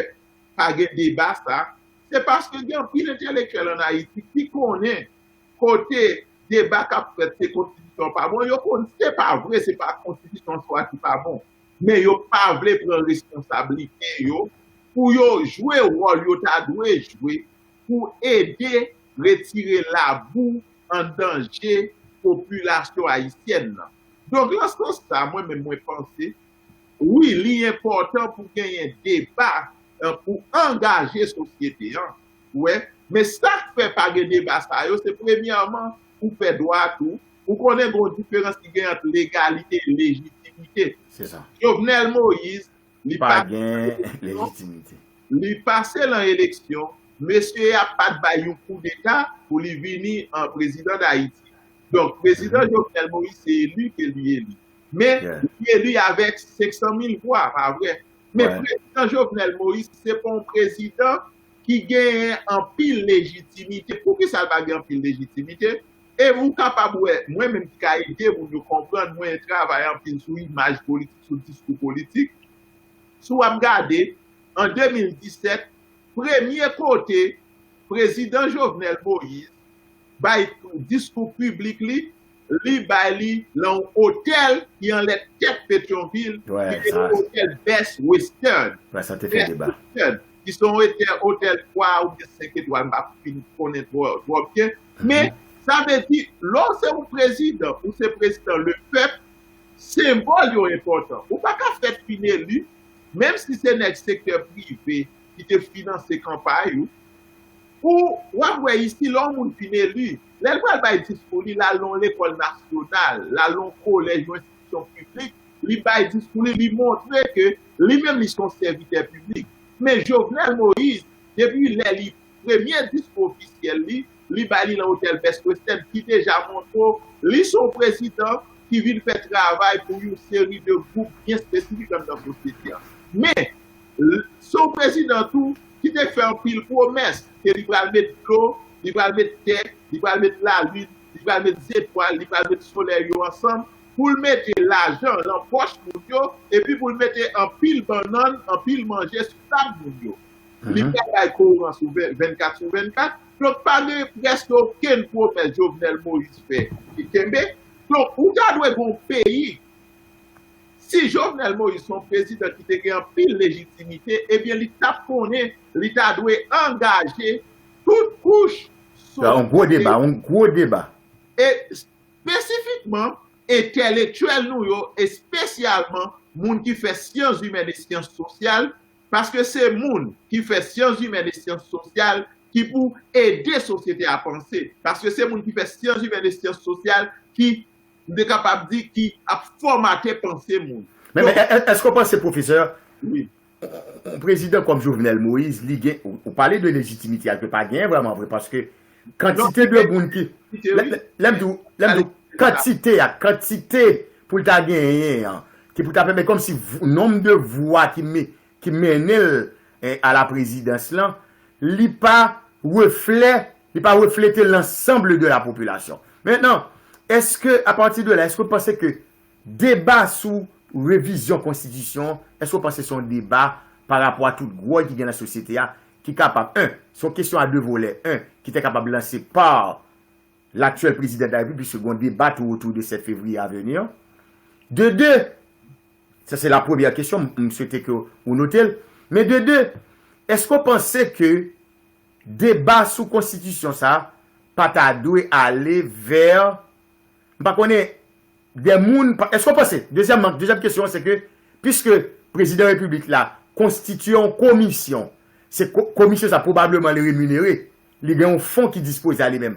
pa gen deba sa, se paske gen anpil entelektyèl ann Ayiti ki konnen kote deba k ap fèt se konstitisyon pa bon, yo konn se pa vre, se pa konstitisyon swa ki pa bon. Men yo pa vle pran responsablite yo pou yo jwe wòl yo ta dwe jwe pou ede retire labou anndan je popilasyon ayisyèn nan. Donk, lan sans sa, mwen menm, mwen panse, wi, li enpòtan pou genyen deba, pou angaje sosyete an. Ou wè? Men sa k fè pa gen deba sa yo, se premyèman, ou pè dwa tou, ou konnen gen yon diferans ki gen ant legalite e lejitimite. Jovenel Moïse, li pa gen lejitimite. Li pase lan eleksyon, mesye a pa t bay yon koudeta pou li vini an prezidan Dayiti. Donk, prezidan Jovenel Moïse se eli ke li eli. Men, li eli avèk senk san mil vwa, pa vre? Men prezidan Jovenel Moïse se pa yon prezidan ki genyen anpil lejitimite. Poukisa l pa gen anpil lejitimite? E ou kapab wè, mwen menm ki ka ede moun yo konprann, mwen travay anpil sou imaj politik, sou diskou politik. Si w ap gade, an de mil disèt, premye kote prezidan Jovenel Moïse bay diskou piblik li, li bay li lan yon otèl ki anlè tèt Petyonvil, ki rele otèl Best Western. Best Western, ki se yon otèl twa oubyen senk etwal, m pa fin konnen twò byen. Men, sa vle di, lè w se yon prezidan, ou se prezidan lepèp, senbòl yo enpòtan. Ou pa ka fèt fin eli, menm si se nèg sektè prive ki te finanse kanpay ou, ou w ap wè isi, lè yon moun fin eli, lè l pral bay diskou li, l al nan yon lekòl nasyonal, l al nan yon kolèj, yon enstitisyon piblik, li bay diskou li, li montre ke li menm li se yon sèvitè piblik. Men Jovenel Moïse, depi lè li premye diskou ofisyèl li, li bay li lan otèl Best Western, ki deja montre w li se yon prezidan ki vin fè travay pou yon seri de gwoup byen espesifik anndan sosyete a. Men, se yon prezidan tou ki te fè anpil pwomès, ke li pral met dlo, li pral met tè, li pral met lalin, li pral met zetwal, li pral met solèy yo ansanm, pou l mete lajan lan pòch moun yo, epi pou l mete anpil bannann, anpil manje sou tab moun yo. Li pa bay kowans ou vennkat sou vennkat. Donk, pa gen prèske okenn pwomès Jovenel Moïse fè ki kenbe. Donk, ou ta dwe gen yon peyi. Si Jovenel Moïse se yon prezidan ki te gen anpil lejitimite, ebyen, li t ap konnen li ta dwe angaje tout kouch sosyete. Yon gwo deba, yon gwo deba. E espesifikman, entelektyèl nou yo, espesyalman moun ki fè syans imèn e syans sosyal, paske se moun ki fè syans imèn e syans sosyal ki pou ede sosyete a panse, paske se moun ki fè syans imèn e syans sosyal ki, m te kapab di, ki ap fòmate panse moun. Men, men, èske w panse, pwofesè, yon prezidan kòm Jovenel Moïse, li gen, ou, ou pale de lejitimite a, li pa genyen vrèman vre, paske kantite de moun ki, lè, lè, lè m di w, lè m di w, kantite a, kantite pou l ta genyen an, ki pou ta pèmèt kòmsi nonb de vwa ki, ki mennen l, eh, a la prezidans lan, li pa reflè, li pa reflete l'ensemble de la population. Mentnan, èske, apati de la, èske w panse ke deba sou revizyon konstitisyon, èske w panse se yon deba pa rapò a tout gwòy ki gen nan sosyete a, ki kapab, en, se yon kesyon a de volè, en, ki te kapab lanse pa l'actuel président de la République, puisque gon deba tou otou de sèt fevriye a venir. De de, sa se la premyè kesyon, m swete ke ou note l. Men de de, èske w panse ke deba sou konstitisyon sa pa ta dwe ale vè, m pa konnen, de moun, èske w panse, dezyèmman, dezyèm kesyon an se ke, piske prezidan repiblik la konstitye yon komisyon, se komisyon sa pwobableman li reminere, li gen yon fon ki dispoze a li menm.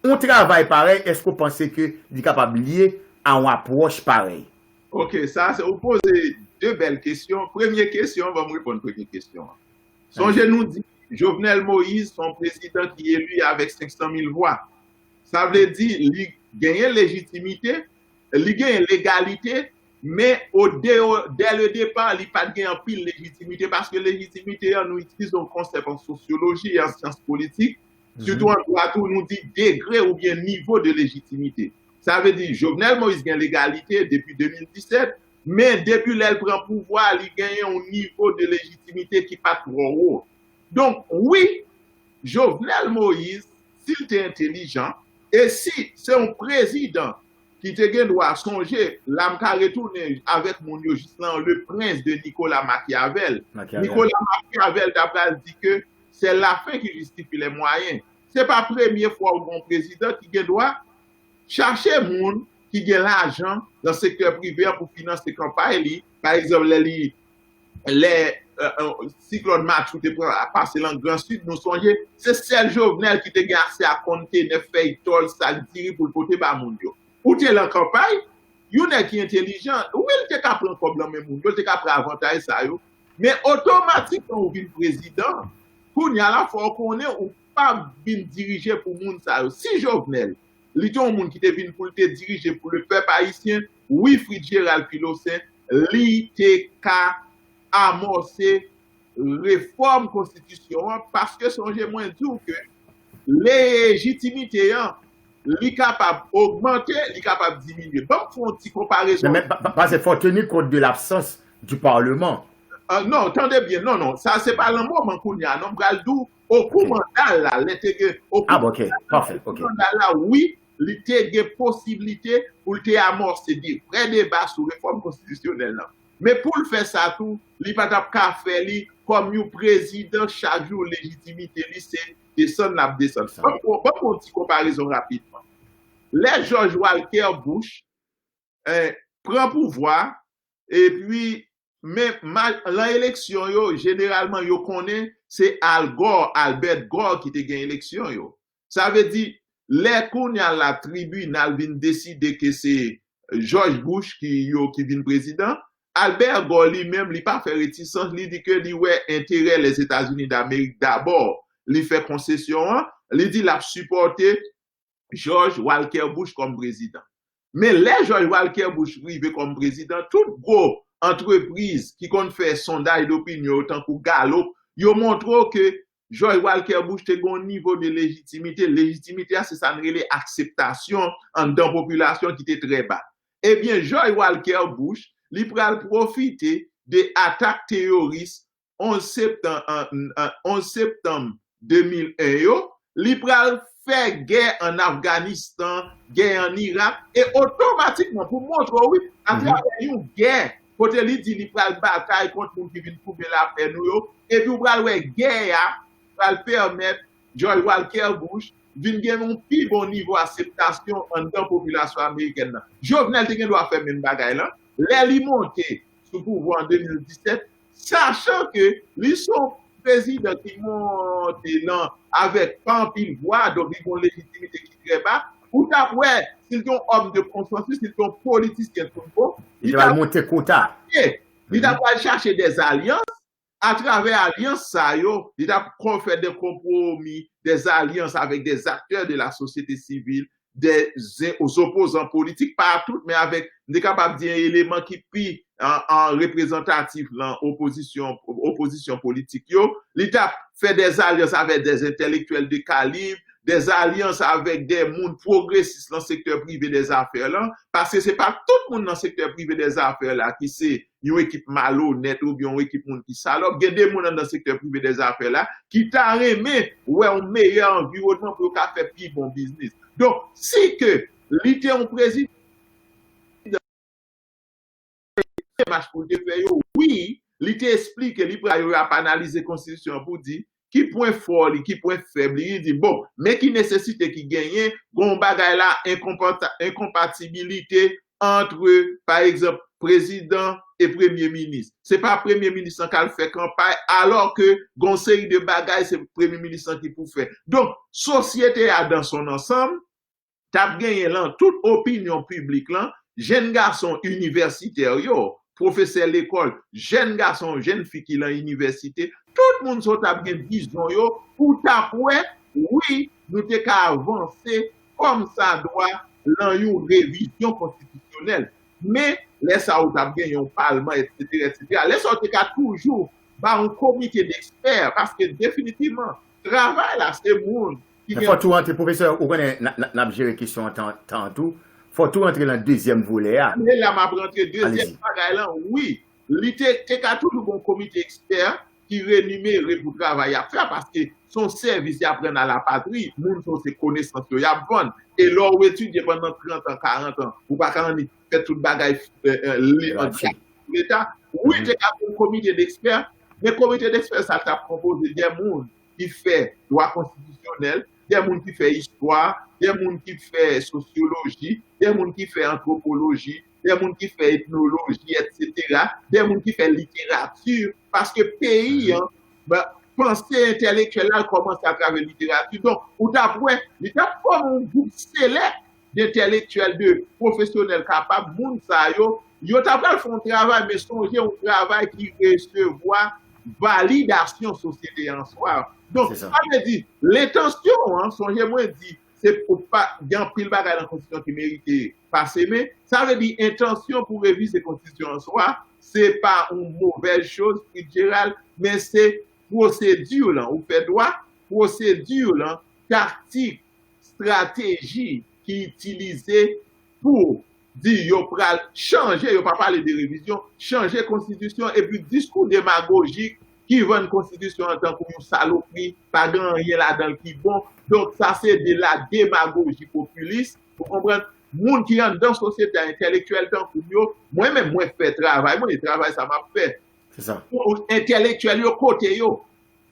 Yon travay parèy, èske w panse ke li kapab lye a yon apwòch parèy? Ok, sa se, ou poze de bèl kesyon. Premye kesyon, ban m reponn premye kesyon an. Sonje nou di, Jovenel Moïse se yon prezidan ki eli avèk senk san mil vwa. Sa vle di, li genyen lejitimite, li genyen legalite, men o de, dè le depa, li pa t gen anpil lejitimite, paske lejitimite an, nou itilize yon konsèp an sosyoloji e an syans politik, sitou an dwa tou, nou di degre oubyen nivo de lejitimite. Sa vle di, Jovenel Moïse gen legalite depi de mil disèt, men depi lè l pran pouvwa, li genyen yon nivo de lejitimite ki pa twò wo. Donk, wi, Jovenel Moïse, si l te entelijan, e si se yon prezidan ki te gen dwa, sonje, la m ka retounen avèk moun yo jis lan, le prince de Nicolas Machiavel. Nicolas Machiavel ta pral di ke c'est la fin qui justifie les moyens. Se pa premye fwa w gen yon prezidan ki gen dwa chache moun ki gen lajan nan sektè prive an pou finanse kanpay li. Pa egzanp, lè li, lè, euh, euh, siklòn Matthew te pran, pase nan Gran Sid, nou sonje, se sèl Jovenel ki te gen ase a kontenè fèy tòl, sak diri pou l pote ba moun yo. Ou te lan kanpay, yon nèg ki entelijan, wi, l te ka pran kòb lan men moun yo, l te ka pran avantaj sa yo. Men otomatikman ou vin prezidan, kounye a la fò w konnen ou p ap vin dirije pou moun sa yo. Si Jovenel, li te yon moun ki te vin pou l te dirije pou le pèp ayisyen, wi, Fritz Gérald Philosen, li te ka amòse refòm konstitisyon an, paske sonje mwen di w ke lejitimite an, li kapab ogmante, li kapab diminye. Ban m fè yon ti konparezon. Men, men, pa, pa, paske fò teni kont de l'absence du Parlement. Euh, non, tande byen, non, non, sa se pa lan moman kounye a, non, m pral di w, okou manda l la, lè te gen, okou manda l la, wi, li te gen posiblite pou l te amòse de vrè deba sou refòm konstitisyonèl lan. Men pou l fè sa tou, li pa t ap ka fè li kòm yon prezidan chak jou lejitimite li se desann l ap desann. Ban m pran, ban m pran yon ti konparezon rapidman. Lè George Walker Bush, eh, pran pouvwa, epi, men, ma-, lan eleksyon yo, jeneralman, yo konnen se Al Gore, Albert Gore ki te gen eleksyon yo. Sa vle di, lè kounye a la tribinal vin deside ke se George Bush ki, yo, ki vin prezidan, Albert Gore li menm, li pa fè retisans, li di ke li wè enterè Lèzetazini Damerik dabò. Li fè konsesyon an, li di l ap sipòte George Walker Bush kòm prezidan. Men lè George Walker Bush rive kòm prezidan, tout gwo antrepriz ki konn fè sondaj dopinyon yo, tankou Gallup, yo montre w ke George Walker Bush te gen yon nivo de lejitimite. Lejitimite a, se sa n rele akseptasyon anndan popilasyon ki te trè ba. Ebyen, George Walker Bush, li pral pwofite de atak teyoris onz septanm, an, an, onz septanm de mil en yo, li pral fè gè ann Afganistan, gè ann Irak, e otomatikman, pou montre w, wi, atravè yon gè, kote li di li pral batay kont moun ki vin twouble lapè nou yo, epi w pral wè gè a pral pèmèt George Walker Bush vin gen yon pi bon nivo akseptasyon anndan popilasyon amerikèn nan. Jovenel te gen dwa fè menm bagay lan. Lè li monte sou pouvwa an de mil disèt, sachan ke li se yon prezidan ki monte lan avèk pa anpil vwa, donk li gen yon lejitimite ki trè ba, ou t ap wè, si l te yon òm de konsansis, si l te yon politisyen tout bon, li t ap monte kota. Li t ap al chache dèzalyans, atravè alyans sa yo, li t ap fè de konpwomi, dèzalyans avèk dèzaktè de la sosyete sivil, dèzopozan politik, pa tout, men avèk, m te kapab di, eleman ki pi an, an reprezantatif lan opozisyon, opozisyon politik yo. Li t ap fè dèzalyans avèk dèzentelektyèl de kalib, dèzalyans avèk de moun pwogresis lan sektè prive dèzafè lan, paske se pa tout moun nan sektè prive dèzafè la ki se yon ekip malonèt oubyen yon ekip moun ki salòp. Gen de moun anndan sektè prive dèzafè la ki ta renmen wè yon meyè anviwònman pou yo ka fè pi bon biznis. Donk, si ke li te yon prezidan, demach pou l te fè yo, wi, li te esplike, li pral yo ap analize konstitisyon an pou di ki pwen fò li, ki pwen fèb li, li di, bon, men ki nesesite ki genyen, gon bagay la, enkonpata-, enkonpatibilite ant, pa egzanp, prezidan e premye minis. Se pa premye minis lan k al fè kanpay, alò ke gon seri de bagay se premye minis lan ki pou fè. Donk, sosyete a dans son ensemble, t ap genyen lan tout opinyon piblik lan, jenn gason inivèsitè yo, pwofesè lekòl, jenn gason, jenn fi ki lan inivèsite, tout moun sa yo t ap gen vizyon yo pou t ap wè, wi, nou te ka avanse kòmsadwa lan yon revizyon konstitisyonèl. Men, lè sa a, ou t ap gen yon palman, etsetera, etsetera. Lè sa a, ou te ka toujou ba yon komite dekspè, paske definitivman, travay la, se moun ki gen. Men fò tou rantre, pwofesè, ou konnen, n a, n a, n ap jere kesyon an tan, tan tou. Fò tou rantre lan dezyèm volè a. Men la, m ap rantre dezyèm bagay lan, wi. Li te, te ka toujou gen yon komite ekspè ki renimere pou travay y ap fè a, paske se yon sèvis y ap rann a lapatri, moun sa yo se konesans yo y ap vann. E lè w etidye pandan trant an, karant an, ou pa ka annik fè tout bagay, eh, eh, li an gratuit pou Leta. Wi, te ka gen yon komite dekspè, men komite dekspè sa t ap konpoze de moun ki fè dwa konstitisyonèl, de moun ki fè istwa, de moun ki fè sosyoloji, de moun ki fè antwopoloji, de moun ki fè etnoloji, etsetera, de moun ki fè literati, paske peyi an, ba, panse entèlektyèl la kòmanse atravè literati. Donk, ou t ap wè, li t ap fòme yon gwoup selèk de entèlektyèl, de pwofesyonèl kapab, moun sa yo, yo ta pral fè yon travay, men sonje yon travay ki resevwa validasyon sosyete an swa. Donk, sa vle di, lentansyon an, sonje mwen di, se pou pa, gen anpil bagay nan konstitisyon ki merite pase, men sa vle di entansyon pou revize konstitisyon an swa, se pa yon movèz choz, Fitzgerald, men se pwosedi lan, ou fè dwa, pwosedi lan, taktik, estrateji ki itilize pou di yo pral chanje, yo pa pale de revizyon, chanje konstitisyon, epi diskou demagojik ki vann konstitisyon an tankou yon salopri, pa gen anyen ladan l ki bon. Donk, sa se de la demagoji popilis. Ou konprann? Moun ki anndan sosyete a, entèlektyèl tankou m yo, mwen menm, mwen fè travay mwen, e travay sa m ap fè. Se sa. Entèlektyèl yo, kote yo?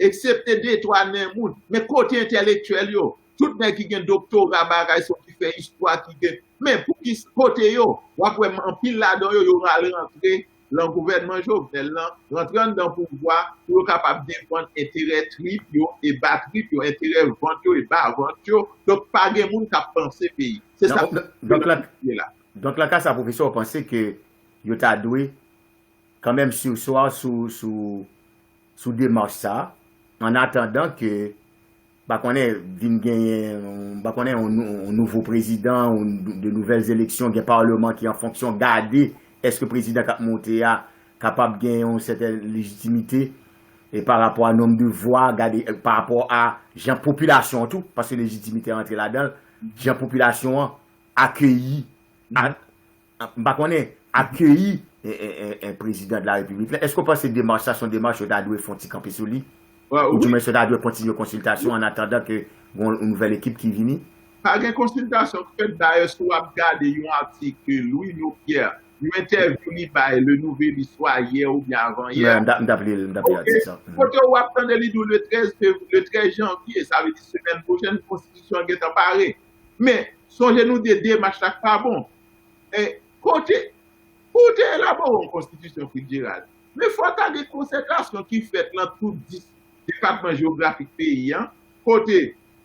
Eksepte de twa nen moun. Men kote entèlektyèl yo? Tout nèg ki gen doktora bagay sa yo, ki fè istwa, ki gen, men pou ki, kote yo? W ap wè anpil ladan yo, yo al rantre lan gouvènman Jovenel lan, rantre anndan pouvwa pou yo kapab defann enterè trip yo e ba trip yo, enterè vant yo e ba vant yo. Donk, pa gen moun k ap panse peyi. Se sa. Donk, la, donk, lan ka sa, pwofesè, w panse ke yo ta dwe kanmenm sirswa sou, sou, sou demach sa, an atandan ke, pa konnen, vin genyen, pa konnen, yon nou-, yon nouvo prezidan, ou de nouvèl eleksyon, gen palman ki an fonksyon, gade èske prezidan k ap monte a kapab gen yon sèten lejitimite, e pa rapò a nonb de vwa, gade, e pa rapò a jan popilasyon an tou, paske lejitimite a rantre ladan l, jan popilasyon an akeyi, a, a, m pa konnen, akeyi en, en, en, en prezidan de la repiblik la. Èske w panse demach sa se yon demach yo ta dwe fè yon ti kanpe sou li? Oudimwens yo ta dwe kontinye konsiltasyon an atandan ke gen yon nouvèl ekip ki vini? Pa gen konsiltasyon k fèt. Dayè, si w ap gade yon atik ke Louis Nopierre, yon entèvyou li bay Le Nouvelliste swa yè oubyen avan yè. M t ap li l, m t ap li atik sa. Kote w ap tande li di w le trèz fev-, le trèz janvye, sa vle di semèn pwochèn, konstitisyon an gentan pare. Men, sonje nou de demach la k pa bon. E, kote, Ou te elabore yon konstitisyon, Fitzgerald. Men fò ta gen konsètasyon ki fèt lan tout dis depatman jewografik peyi an, kote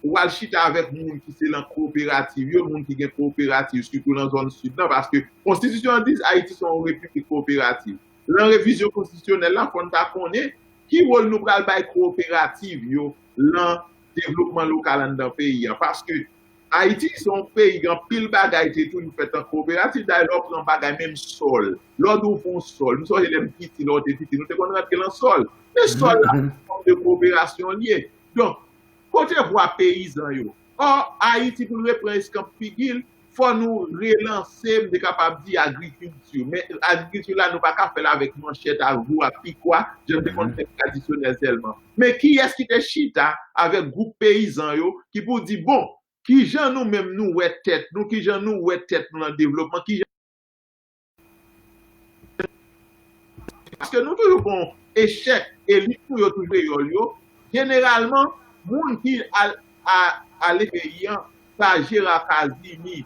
ou al chita avèk moun ki se lan kowoperativ yo, moun ki gen kowoperativ, sitou lan zòn sid lan, paske konstitisyon an di Ayiti se yon repiblik kowoperativ. Lan revizyon konstitisyonèl la, fò n ta konnen ki wòl nou pral bay kowoperativ yo lan devlopman lokal anndan peyi an. Paske Ayiti se yon peyi, gen anpil bagay te toujou fèt an kowoperativ. Dayè, lè w pran bagay menm sòl, lè w di w fè yon sòl, m sonje lè m piti, lè w te piti, nou te konn rantre lan sòl. Men sòl la, se yon fòm de kowoperasyon li ye. Donk, kote vwa peyizan yo? Ò, Ayiti, pou l repran eskanp figi l, fò nou relanse, m te kapab di, agrikilti. Men agrikilti la, nou pa ka fè l avèk manchèt, ak wou, ak pikwa, jan n te konn fè tradisyonèl sèlman. Men kiyès ki te chita avèk gwoup peyizan yo, ki pou di, bon, kijan nou menm nou wè tèt nou, kijan nou wè tèt nou lan devlopman, kijan Paske nou toujou gon echèk, elit nou yo toujou kreyòl yo. Jeneralman, moun ki al, a, ale peyi an, sa Jera Kazimi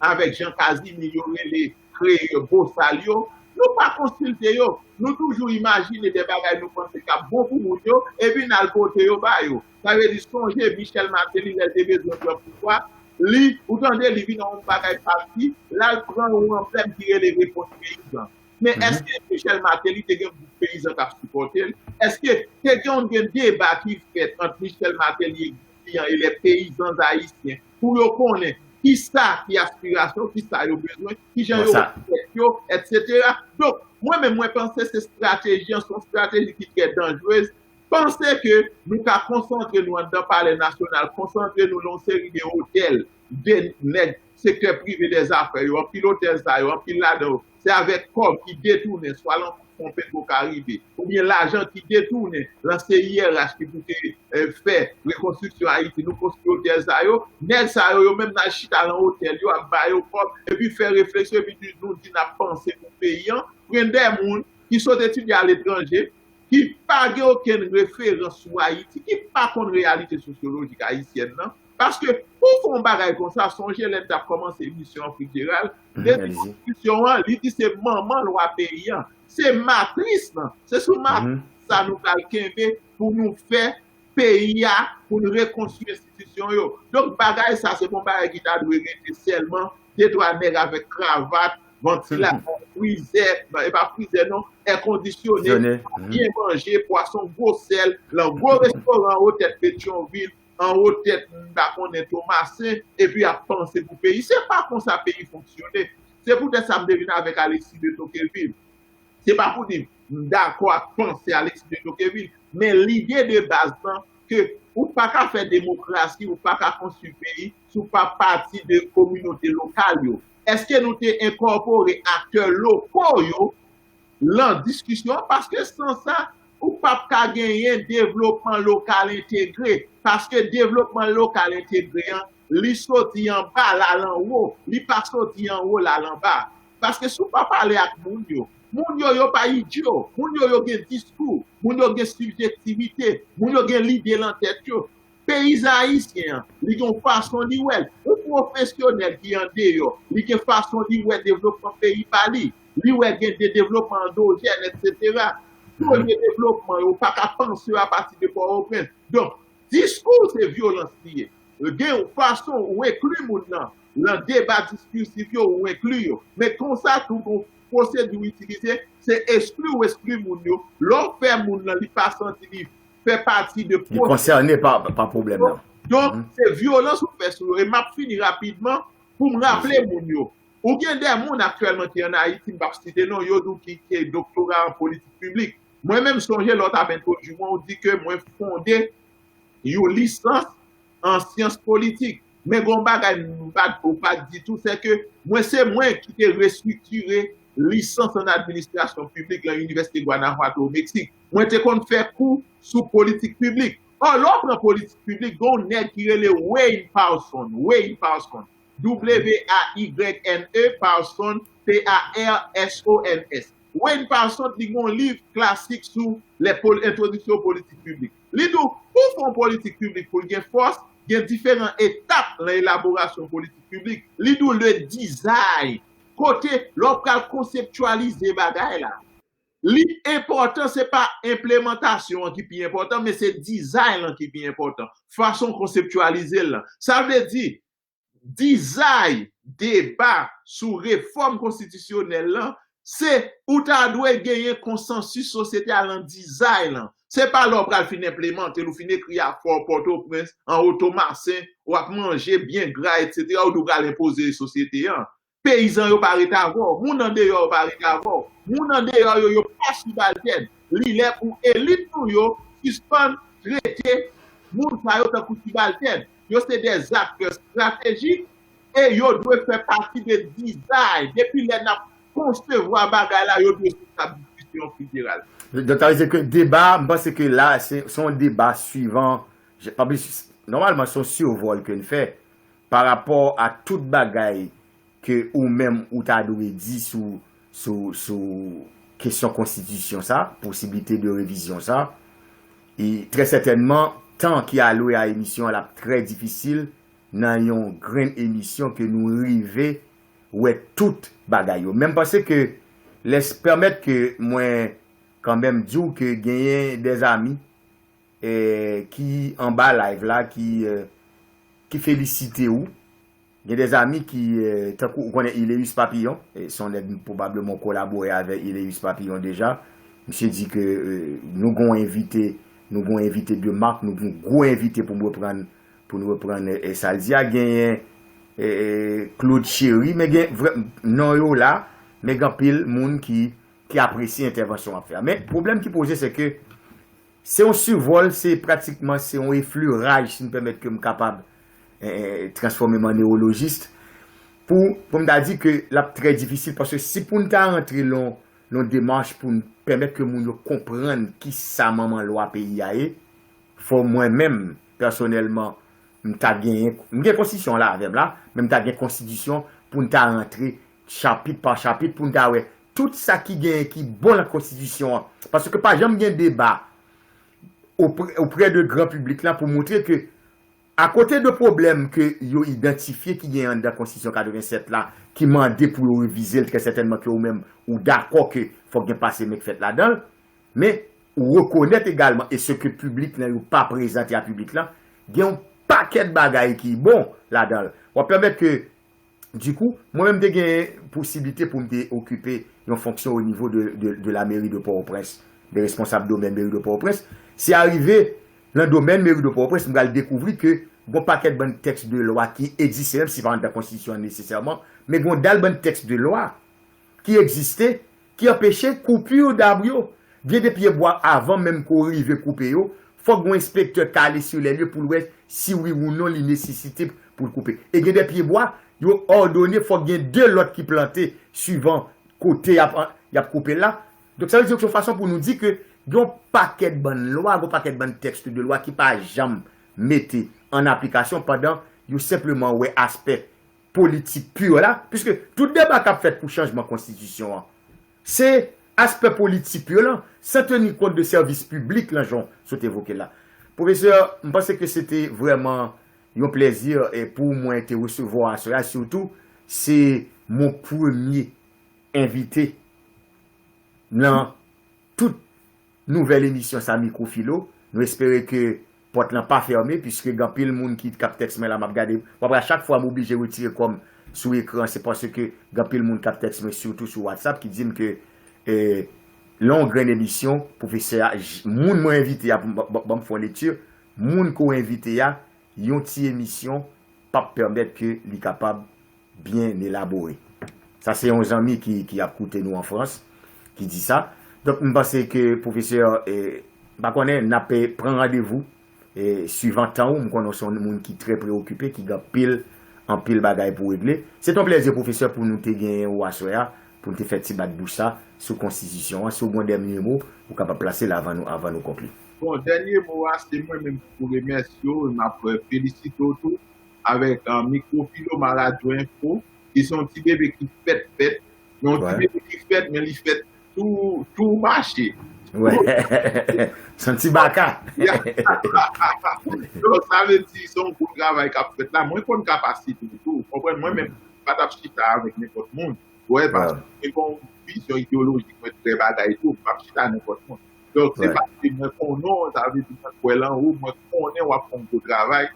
avèk Jan Kazimi yo rele kreyòl bosal yo, nou pa konsilte yo. Nou toujou imajine de bagay nou panse k ap bon pou moun yo, epi n al pote yo ba yo. Sa vle di, sonje Michel Martelly, lè l te bezwen pran pouvwa, li, ou tande li vin nan yon bagay pati, l al pran yon anblèm ki rele Repons Peyizan. Men èske Michel Martelly te gen gwoup peyizan k ap sipòte l? Èske te gen, gen deba ki fèt ant Michel Martelly e gwoup li an e les paysans haïtiens pou yo konnen kisa ki aspirasyon, kisa yo bezwen, kijan yo wè tèt yo, etsetera. Donk, mwen menm, mwen panse se estrateji an, se yon estrateji ki trè danjrez. Panse ke nou ka konsantre nou anndan Palè Nasyonal, konsantre nou nan yon seri de otèl, de nèg sektè prive dè zafè yo, anpil otèl sa yo, anpil ladan yo, se avèk kòb ki detounen, swa lan fon Petro Karibe, oubyen lajan ki detounen lan C I R H ki pou te, eh, fè rekonstriksyon Ayiti, nou konstwi otèl sa yo, nèg sa yo, yo menm n al chita lan otèl yo, ap ba yo kòb, epi fè refleksyon, epi di, nou di n ap panse pou peyi an, pran de moun ki sot etidye aletranje, ki pa gen okenn referans sou Ayiti, ki pa konn reyalite sosyolojik ayisyèn nan. Paske pou w fè yon bagay konsa, sonje lè n t ap kòmanse emisyon an, Fitzgerald, depi konstitisyon an, li di se manman lwa peyi an. Se matris lan, se sou matris sa nou pral kenbe pou nou fè peyi a, pou n rekonstwi enstitisyon yo. Donk, bagay sa, se pa yon bagay ki ta dwe rete sèlman de twa nèg avèk kravat, vantilatè, frizè, non, e pa frizè non, èkondisyone, byen manje, pwason gwo sèl, lan gwo restoran anwo tèt Petyonvil, anwo tèt, m pa konnen, Tomasen, epi ap panse pou peyi. Se pa konsa peyi fonksyone. Se poutèt sa m te vin avèk Alexis de Tocqueville. Se pa pou di m dakò ak panse Alexis de Tocqueville, men lide de baz lan ke ou pa ka fè demokrasi, ou pa ka konstwi peyi si w pa pati de kominote lokal yo. Èske nou te enkòpore aktè loko yo lan diskisyon an? Paske san sa, ou p ap ka genyen devlopman lokal entegre. Paske devlopman lokal entegre an, li soti anba, l al anwo. Li pa soti anwo, l al anba. Paske si w pa pale ak moun yo, moun yo, yo pa idyo. Moun yo, yo gen diskou. Moun yo gen sibjektivite. Moun yo gen lide lan tèt yo. Peyizan ayisyen an, li gen yon fason li wè l. Yon pwofesyonèl ki andeyò, li gen fason li wè devlopman peyi pa li. Li wè gen de devlopman andojèn, etsetera. Pwojè devlopman yo, ou pa ka panse yo apati de Pòtoprens. Donk, diskou se vyolans li ye. Gen yon fason ou enkli moun nan, lan deba diskirsif yo, ou enkli yo. Men konsa tou, gon pwosedi ou itilize, se eskli ou eskli moun yo. Lè w fè moun nan, li pa santi li fè pati de pwosedi. Li konsène pa, pa pwoblèm nan. Donk, se vyolans ou fè sou yo. E m ap fini rapidman pou m raple moun yo. Ou gen de moun aktyèlman ki ann Ayiti, m p ap site non, yo di w ki, ki doktora an politik piblik. Mwen menm, sonje lè w t ap entwodui mwen, ou di ke mwen fonde yon lisans an syans politik. Men gon bagay m pa t, ou pa t di tou, se ke mwen se mwen ki te restriktire lisans an administrasyon piblik lan Inivèsite Guanajuato o Meksik. Mwen te konn fè kou sou politik piblik. Ò, lè w pran politik piblik, gon nèg ki rele Wayne Parson. Wayne Parson. W A Y N E, Parson, P A R S O N S. Wayne Parson, li gon liv klasik sou lè pol-, entwodiksyon politik piblik. Li di w, pou fè yon politik piblik pou l gen fòs, gen diferan etap lan elaborasyon politik piblik. Li di w le design kote lè w pral konseptyalize bagay la. Li enpòtan, se pa enplemantasyon an ki pi enpòtan, men se dizay lan ki pi enpòtan. Fason w konseptyalize l lan. Sa vle di, dizay deba sou refòm konstitisyonèl lan, se ou ta dwe genyen konsansis sosyete a lan dizay lan. Se pa lè w pral fin enplemante l, ou fin ekri afè w Pòtoprens, anwo Tomasen, w ap manje byen gra, etsetera, ou di w pral enpoze sosyete an. Peyizan yo pa ret avè w, moun andeyò yo pa ret avè w. Moun andeyò yo, yo pa sibaltèn. Li lè pou elit nou yo sispann trete moun sa yo tankou sibaltèn. Yo se de aktè estratejik e yo dwe fè pati de dizay. Depi lè n ap konsevwa bagay la, yo dwe sou tab diskisyon federal. Donk, sa vle di ke deba, m panse ke la, se se yon deba swivan. Nòmalman, se yon sivòl ke n fè pa rapò a tout bagay ke ou menm ou ta dwe di sou, sou, sou kesyon konstitisyon sa, posiblite de revizyon sa. E trè sètènman, tan ki alwe a emisyon an, l ap trè difisil nan yon grenn emisyon ke nou rive wè tout bagay yo. Men m panse ke lè s pèmèt ke mwen kanmenm di w ke genyen dèzami eh, ki anba live la, ki, eh, ki felisite ou. Gen dèzami ki, eh, tankou ou konnen Ileus Papillon, eh, se yon nèg m pwobableman kolabore avè Ileus Papillon deja. Misye di ke eh, nou gon envite, nou gon envite de mak, nou gon gwo envite pou m reprann, pou nou reprann eh, sa l di a. Genyen eh, Claude Chéry, men gen vrè, non yo la, men gen anpil moun ki, ki apresye entèvansyon w ap fè a. Men pwoblèm ki poze, se ke se yon sivòl, se pratikman se yon efleraj, si n pèmèt ke m kapab eh, transfòme m an newolojis, pou, pou m ta di ke l ap trè difisil, paske si pou n ta rantre lan yon demach pou n pèmèt ke moun yo konprann kisa manman lwa peyi a ye, fò mwen menm, pèsonèlman, m ta genyen, m gen konstitisyon an la avè m la, men m ta gen konstitisyon pou n ta rantre chapit pa chapit, pou n ta wè tout sa ki genyen ki bon lan konstitisyon an. Paske pa janm gen deba oprè, oprè de gran piblik la pou montre ke akote de pwoblèm ke yo idantifye ki genyen anndan konstitisyon katrevennsèt la, ki mande pou yo revize l, trè sètènman ke ou menm ou dakò ke fòk gen pase men k fèt ladan l, men ou rekonèt egalman, e se ke piblik lan yo pa prezante a piblik lan, gen yon pakèt bagay ki bon ladan l. W ap pèmèt ke Dikou, mwen menm te gen posiblite pou m te okipe yon fonksyon o nivo de, de, de la mairie de Port-au-Prince, de responsab domèn meri de Port-au-Prince. Se arive nan domèn meri de Port-au-Prince, m pral dekouvri ke gon pakèt bann tèks de lwa ki egziste, menm si pa anndan konstitisyon an nesesèman, men gon dal bann tèks de lwa ki egziste, ki anpeche koupi dab yo. Gen de pye bwa avan menm ke w rive koupe yo, fòk gon enspektè k ale sur les lieux pou l wè si wi ou non li nesesite pou l koupe. E gen de pye bwa, yo òdone fòk gen de lòt ki plante suivan kote y ap, y ap koupe l la. Donk, sa vle di se yon fason pou nou di ke gen yon pakèt bann lwa, gen yon pakèt bann tèks de lwa ki pa janm mete an aplikasyon pandan yo senpleman wè aspè politik pur la, piske tout deba k ap fèt pou chanjman konstitisyon an, se aspè politik pur lan, san teni kont de sèvis piblik lan, jan w sot evoke l la. Pwofesè, m panse ke se te vrèman yon plèzi eh, pou mwen te resevwa w aswè a, sitou se mon premye envite nan tout nouvèl emisyon sa Mikwofilo. Nou espere ke pòt lan pa fèmen, piske gen anpil moun ki k ap tèks mwen la, m ap gade. W ap wè a chak fwa m oblije retire kò m sou ekran, se paske gen anpil moun k ap tèks mwen, sitou sou WhatsApp, ki di m ke eh, lè yon grenn emisyon, pwofesè a, j- moun mwen envite a, pou m- ban ban m fè yon lekti, moun ke w envite a, yon ti emisyon p ap pèmèt ke li kapab byen elabore. Sa se yon zanmi ki, ki ap koute nou an Frans ki di sa. Donk, m panse ke pwofesè, eh, m pa konnen, n ap pran randevou, eh, suivan tan ou. M konnen w se yon moun ki trè preokipe, ki gen anpil, anpil bagay pou regle. Se te yon plèzi, pwofesè, pou nou te genyen ou aswè a, pou n te fè ti bat bouch sa sou konstitisyon an. Si w gen yon dènye mo, ou kapab plase l avan nou, avan nou konkli. Bon, dènye mo a, se mwen menm ki pou remèsye w, e m ap eh, felisite w tou avèk eh, Mikwofilo Maradyo Enfo, ki se yon ti bebe ki fèt fèt, men yon ti bebe ki fèt, men li fèt tou, tou mache. Wè. Se yon ti baka. Donk, sa vle di, se yon gwo travay k ap fèt la. Mwen konn kapasite w tou, ou konprann? Mwen menm, m pa t ap chita avèk nenpòt moun. Wè, paske mwen gen yon vizyon ideyolojik, mwen trè bagay tou, m p ap chita nenpòt moun. Donk, se paske mwen konnen w, sa vle di mwen kwè lan ou, mwen konnen w ap fè yon gwo travay.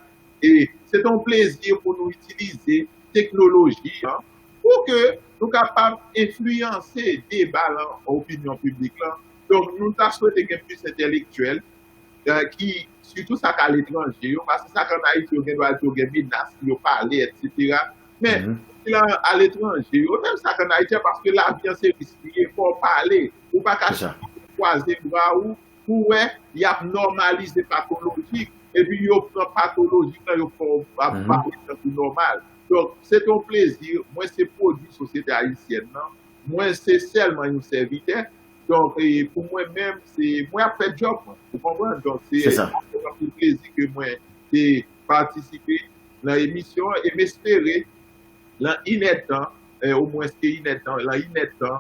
E se te yon plezi pou nou itilize teknoloji an pou ke nou kapab enfliyanse deba lan, opinyon piblik lan. Donk, nou ta swete gen plis entèlektyèl, eh, ki, sitou sa k aletranje yo, paske sa k ann Ayiti yo gen dwa di yo gen menas, yo pale, etsetera. Men, ki la aletranje yo, menm sa k ann Ayiti a, paske lavi an se risk li ye, fò w pale. Ou pa ka chita pou kwaze bra ou, pou wè, y ap nòmalize patolojik, epi yo pran patolojik lan, yo fè w ap pale tankou nòmal. Donk, se te yon plezi, mwen se pwodui sosyete ayisyèn nan, mwen se sèlman yon sèvitè. Donk, e, pou mwen menm, se, mwen ap fè djòb mwen, ou konprann? Donk, se, se sa. Avèk anpil plezi ke mwen te patisipe nan emisyon an, e m espere, lan inèdtan, e, omwens ke inèdtan, lan inèdtan,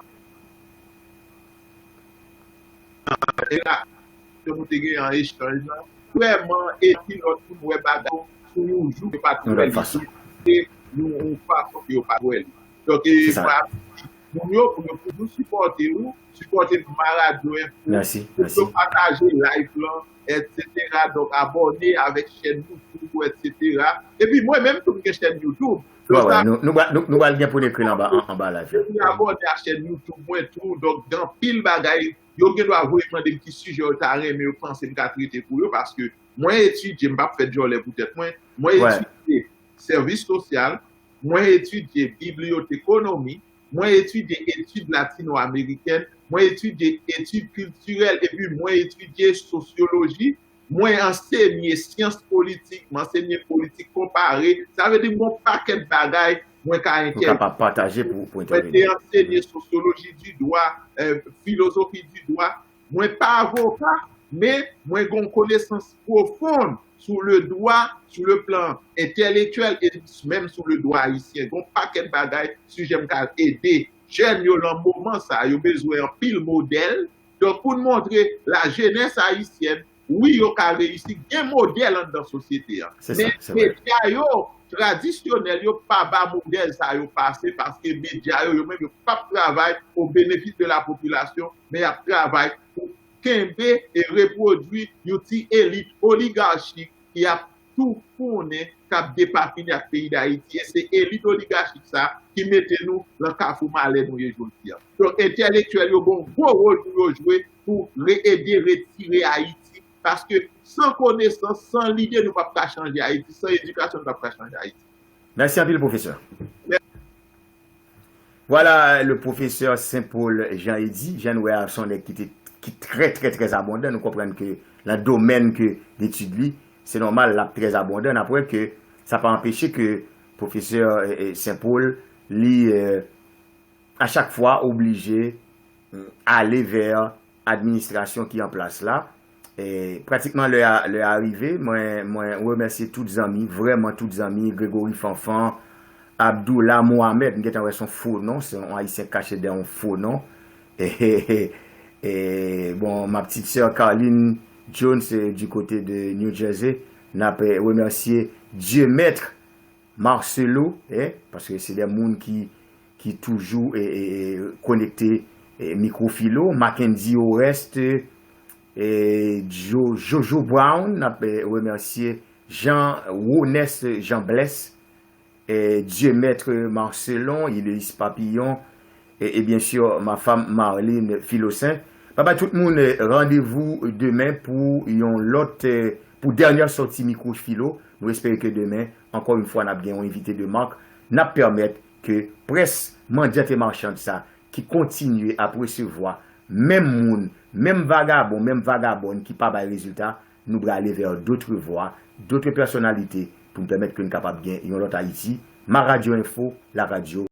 e la, ke nou te gen an echanj lan, vrèman, epi lòt moun wè bagay sou yon jou ke yo pa t wè li, se yon, yon fason ke yo pa t wè li. Donk, e, mwen ap di moun yo pou yo toujou sipòte ou, sipòte Maradyo Enfo, pou yo pataje live lan, etsetera. Donk, abòne avèk chèn YouTube ou, etsetera. Epi mwen menm tou, m gen chèn YouTube. Donk, sa, nou, nou, nou, nou pral gen pou n ekri l anba, an, anba live la. Epi abòne a chèn YouTube mwen tou. Donk, gen anpil bagay, yo gen dwa voye mande m ki sijè yo ta renmen yo panse m ka trete pou yo, paske mwen etidye, m p ap fè djòlè pou tèt mwen. Mwen etidye sèvis sosyal, mwen etidye bibliyotekonomi, mwen etidye etid latino-amerikèn, mwen etidye etid kiltirèl, epi mwen etidye sosyoloji, mwen ansenye syans politik, mwen ansenye politik konpare. Sa vle di m gen yon pakèt bagay mwen ka entèvini. Ou kapab pataje pou, pou entèveni. Mwen te ansenye sosyoloji di dwa, eh, filozofi di dwa. Mwen pa avoka, men mwen gen yon konesans pwofon sou le dwa, sou le plan entèlektyèl e menm sou le dwa ayisyen. Gen yon pakèt bagay, sijè m ka ede jèn yo lan moman sa, yo bezwen anpil modèl. Donk, pou n montre lajenès ayisyèn, wi, yo ka reyisi, gen modèl anndan sosyete a. Men medya yo, tradisyonèl yo, pa ba modèl sa yo pase, paske medya yo, yo menm, yo p ap travay o benefis de la popilasyon, men y ap travay pou kenbe e repwodui yon ti elit oligachik ki ap tou konnen k ap depafini ak peyi Dayiti. E se elit oligachik sa ki mete nou lan kafou malè nou ye jodi a. Donk, entèlektyèl yo gen yon gwo wòl pou yo jwe pou re-, ede retire Ayiti. Paske san konesans, san lide, nou p ap ka chanje Ayiti. San edikasyon, nou p ap ka chanje Ayiti. Mèsi anpil, pwofesè. Vwala, le pwofesè Saint Paul Jean Eddy, jan nou wè a, se yon nèg ki te, ki trè, trè, trè abondan. Nou konprann ke lan domèn ke, detid li, se nòmal, l ap trè abondan. N ap wè ke sa pa anpeche ke pwofesè, eh, eh, Saint Paul, li, eh, a chak fwa, oblije, mm, ale vè administrasyon ki an plas la. E, pratikman lè a, lè a rive, mwen, mwen remèsye tout zanmi, vrèman tout zanmi, Gregory Fanfan, Abdoula Mohamed, m gentan wè se yon fo non, se yon Ayisyen k kache dèyè yon fo non. E, e, e, e, bon, ma petite sœur Carline Jones, eh, du côté de New Jersey, n ap, eh, remèsye Dieu Maître, Marcelo, eh, paske se de moun ki, ki toujou, eh, eh, eh, konekte, eh, Mikrofilo, Mackendy Oreste, eh, Jo-, Jojo Brown, n ap, eh, remèsye Jean, Ronest Jean Blesse, eh, Dieu Maître Marcelon, Ileus Papillon, e, e byen si, ma fam Marlene Filosen. Babay tout moun, eh, randevou demen pou yon lòt, eh, pou dènyè sòti Mikwo Filo. Nou espere ke demen, ankò yon fwa, n ap gen yon envite de mak. N ap pèmèt ke près mandyant e machann sa ki kontinye ap resevwa menm moun, menm vagabon, menm vagabòn ki pa bay rezilta, nou prale vè dotre vwa, dotre pèsonalite pou n pèmèt ke n kapab gen yon lòt Ayiti. Ma Radio Info, la radio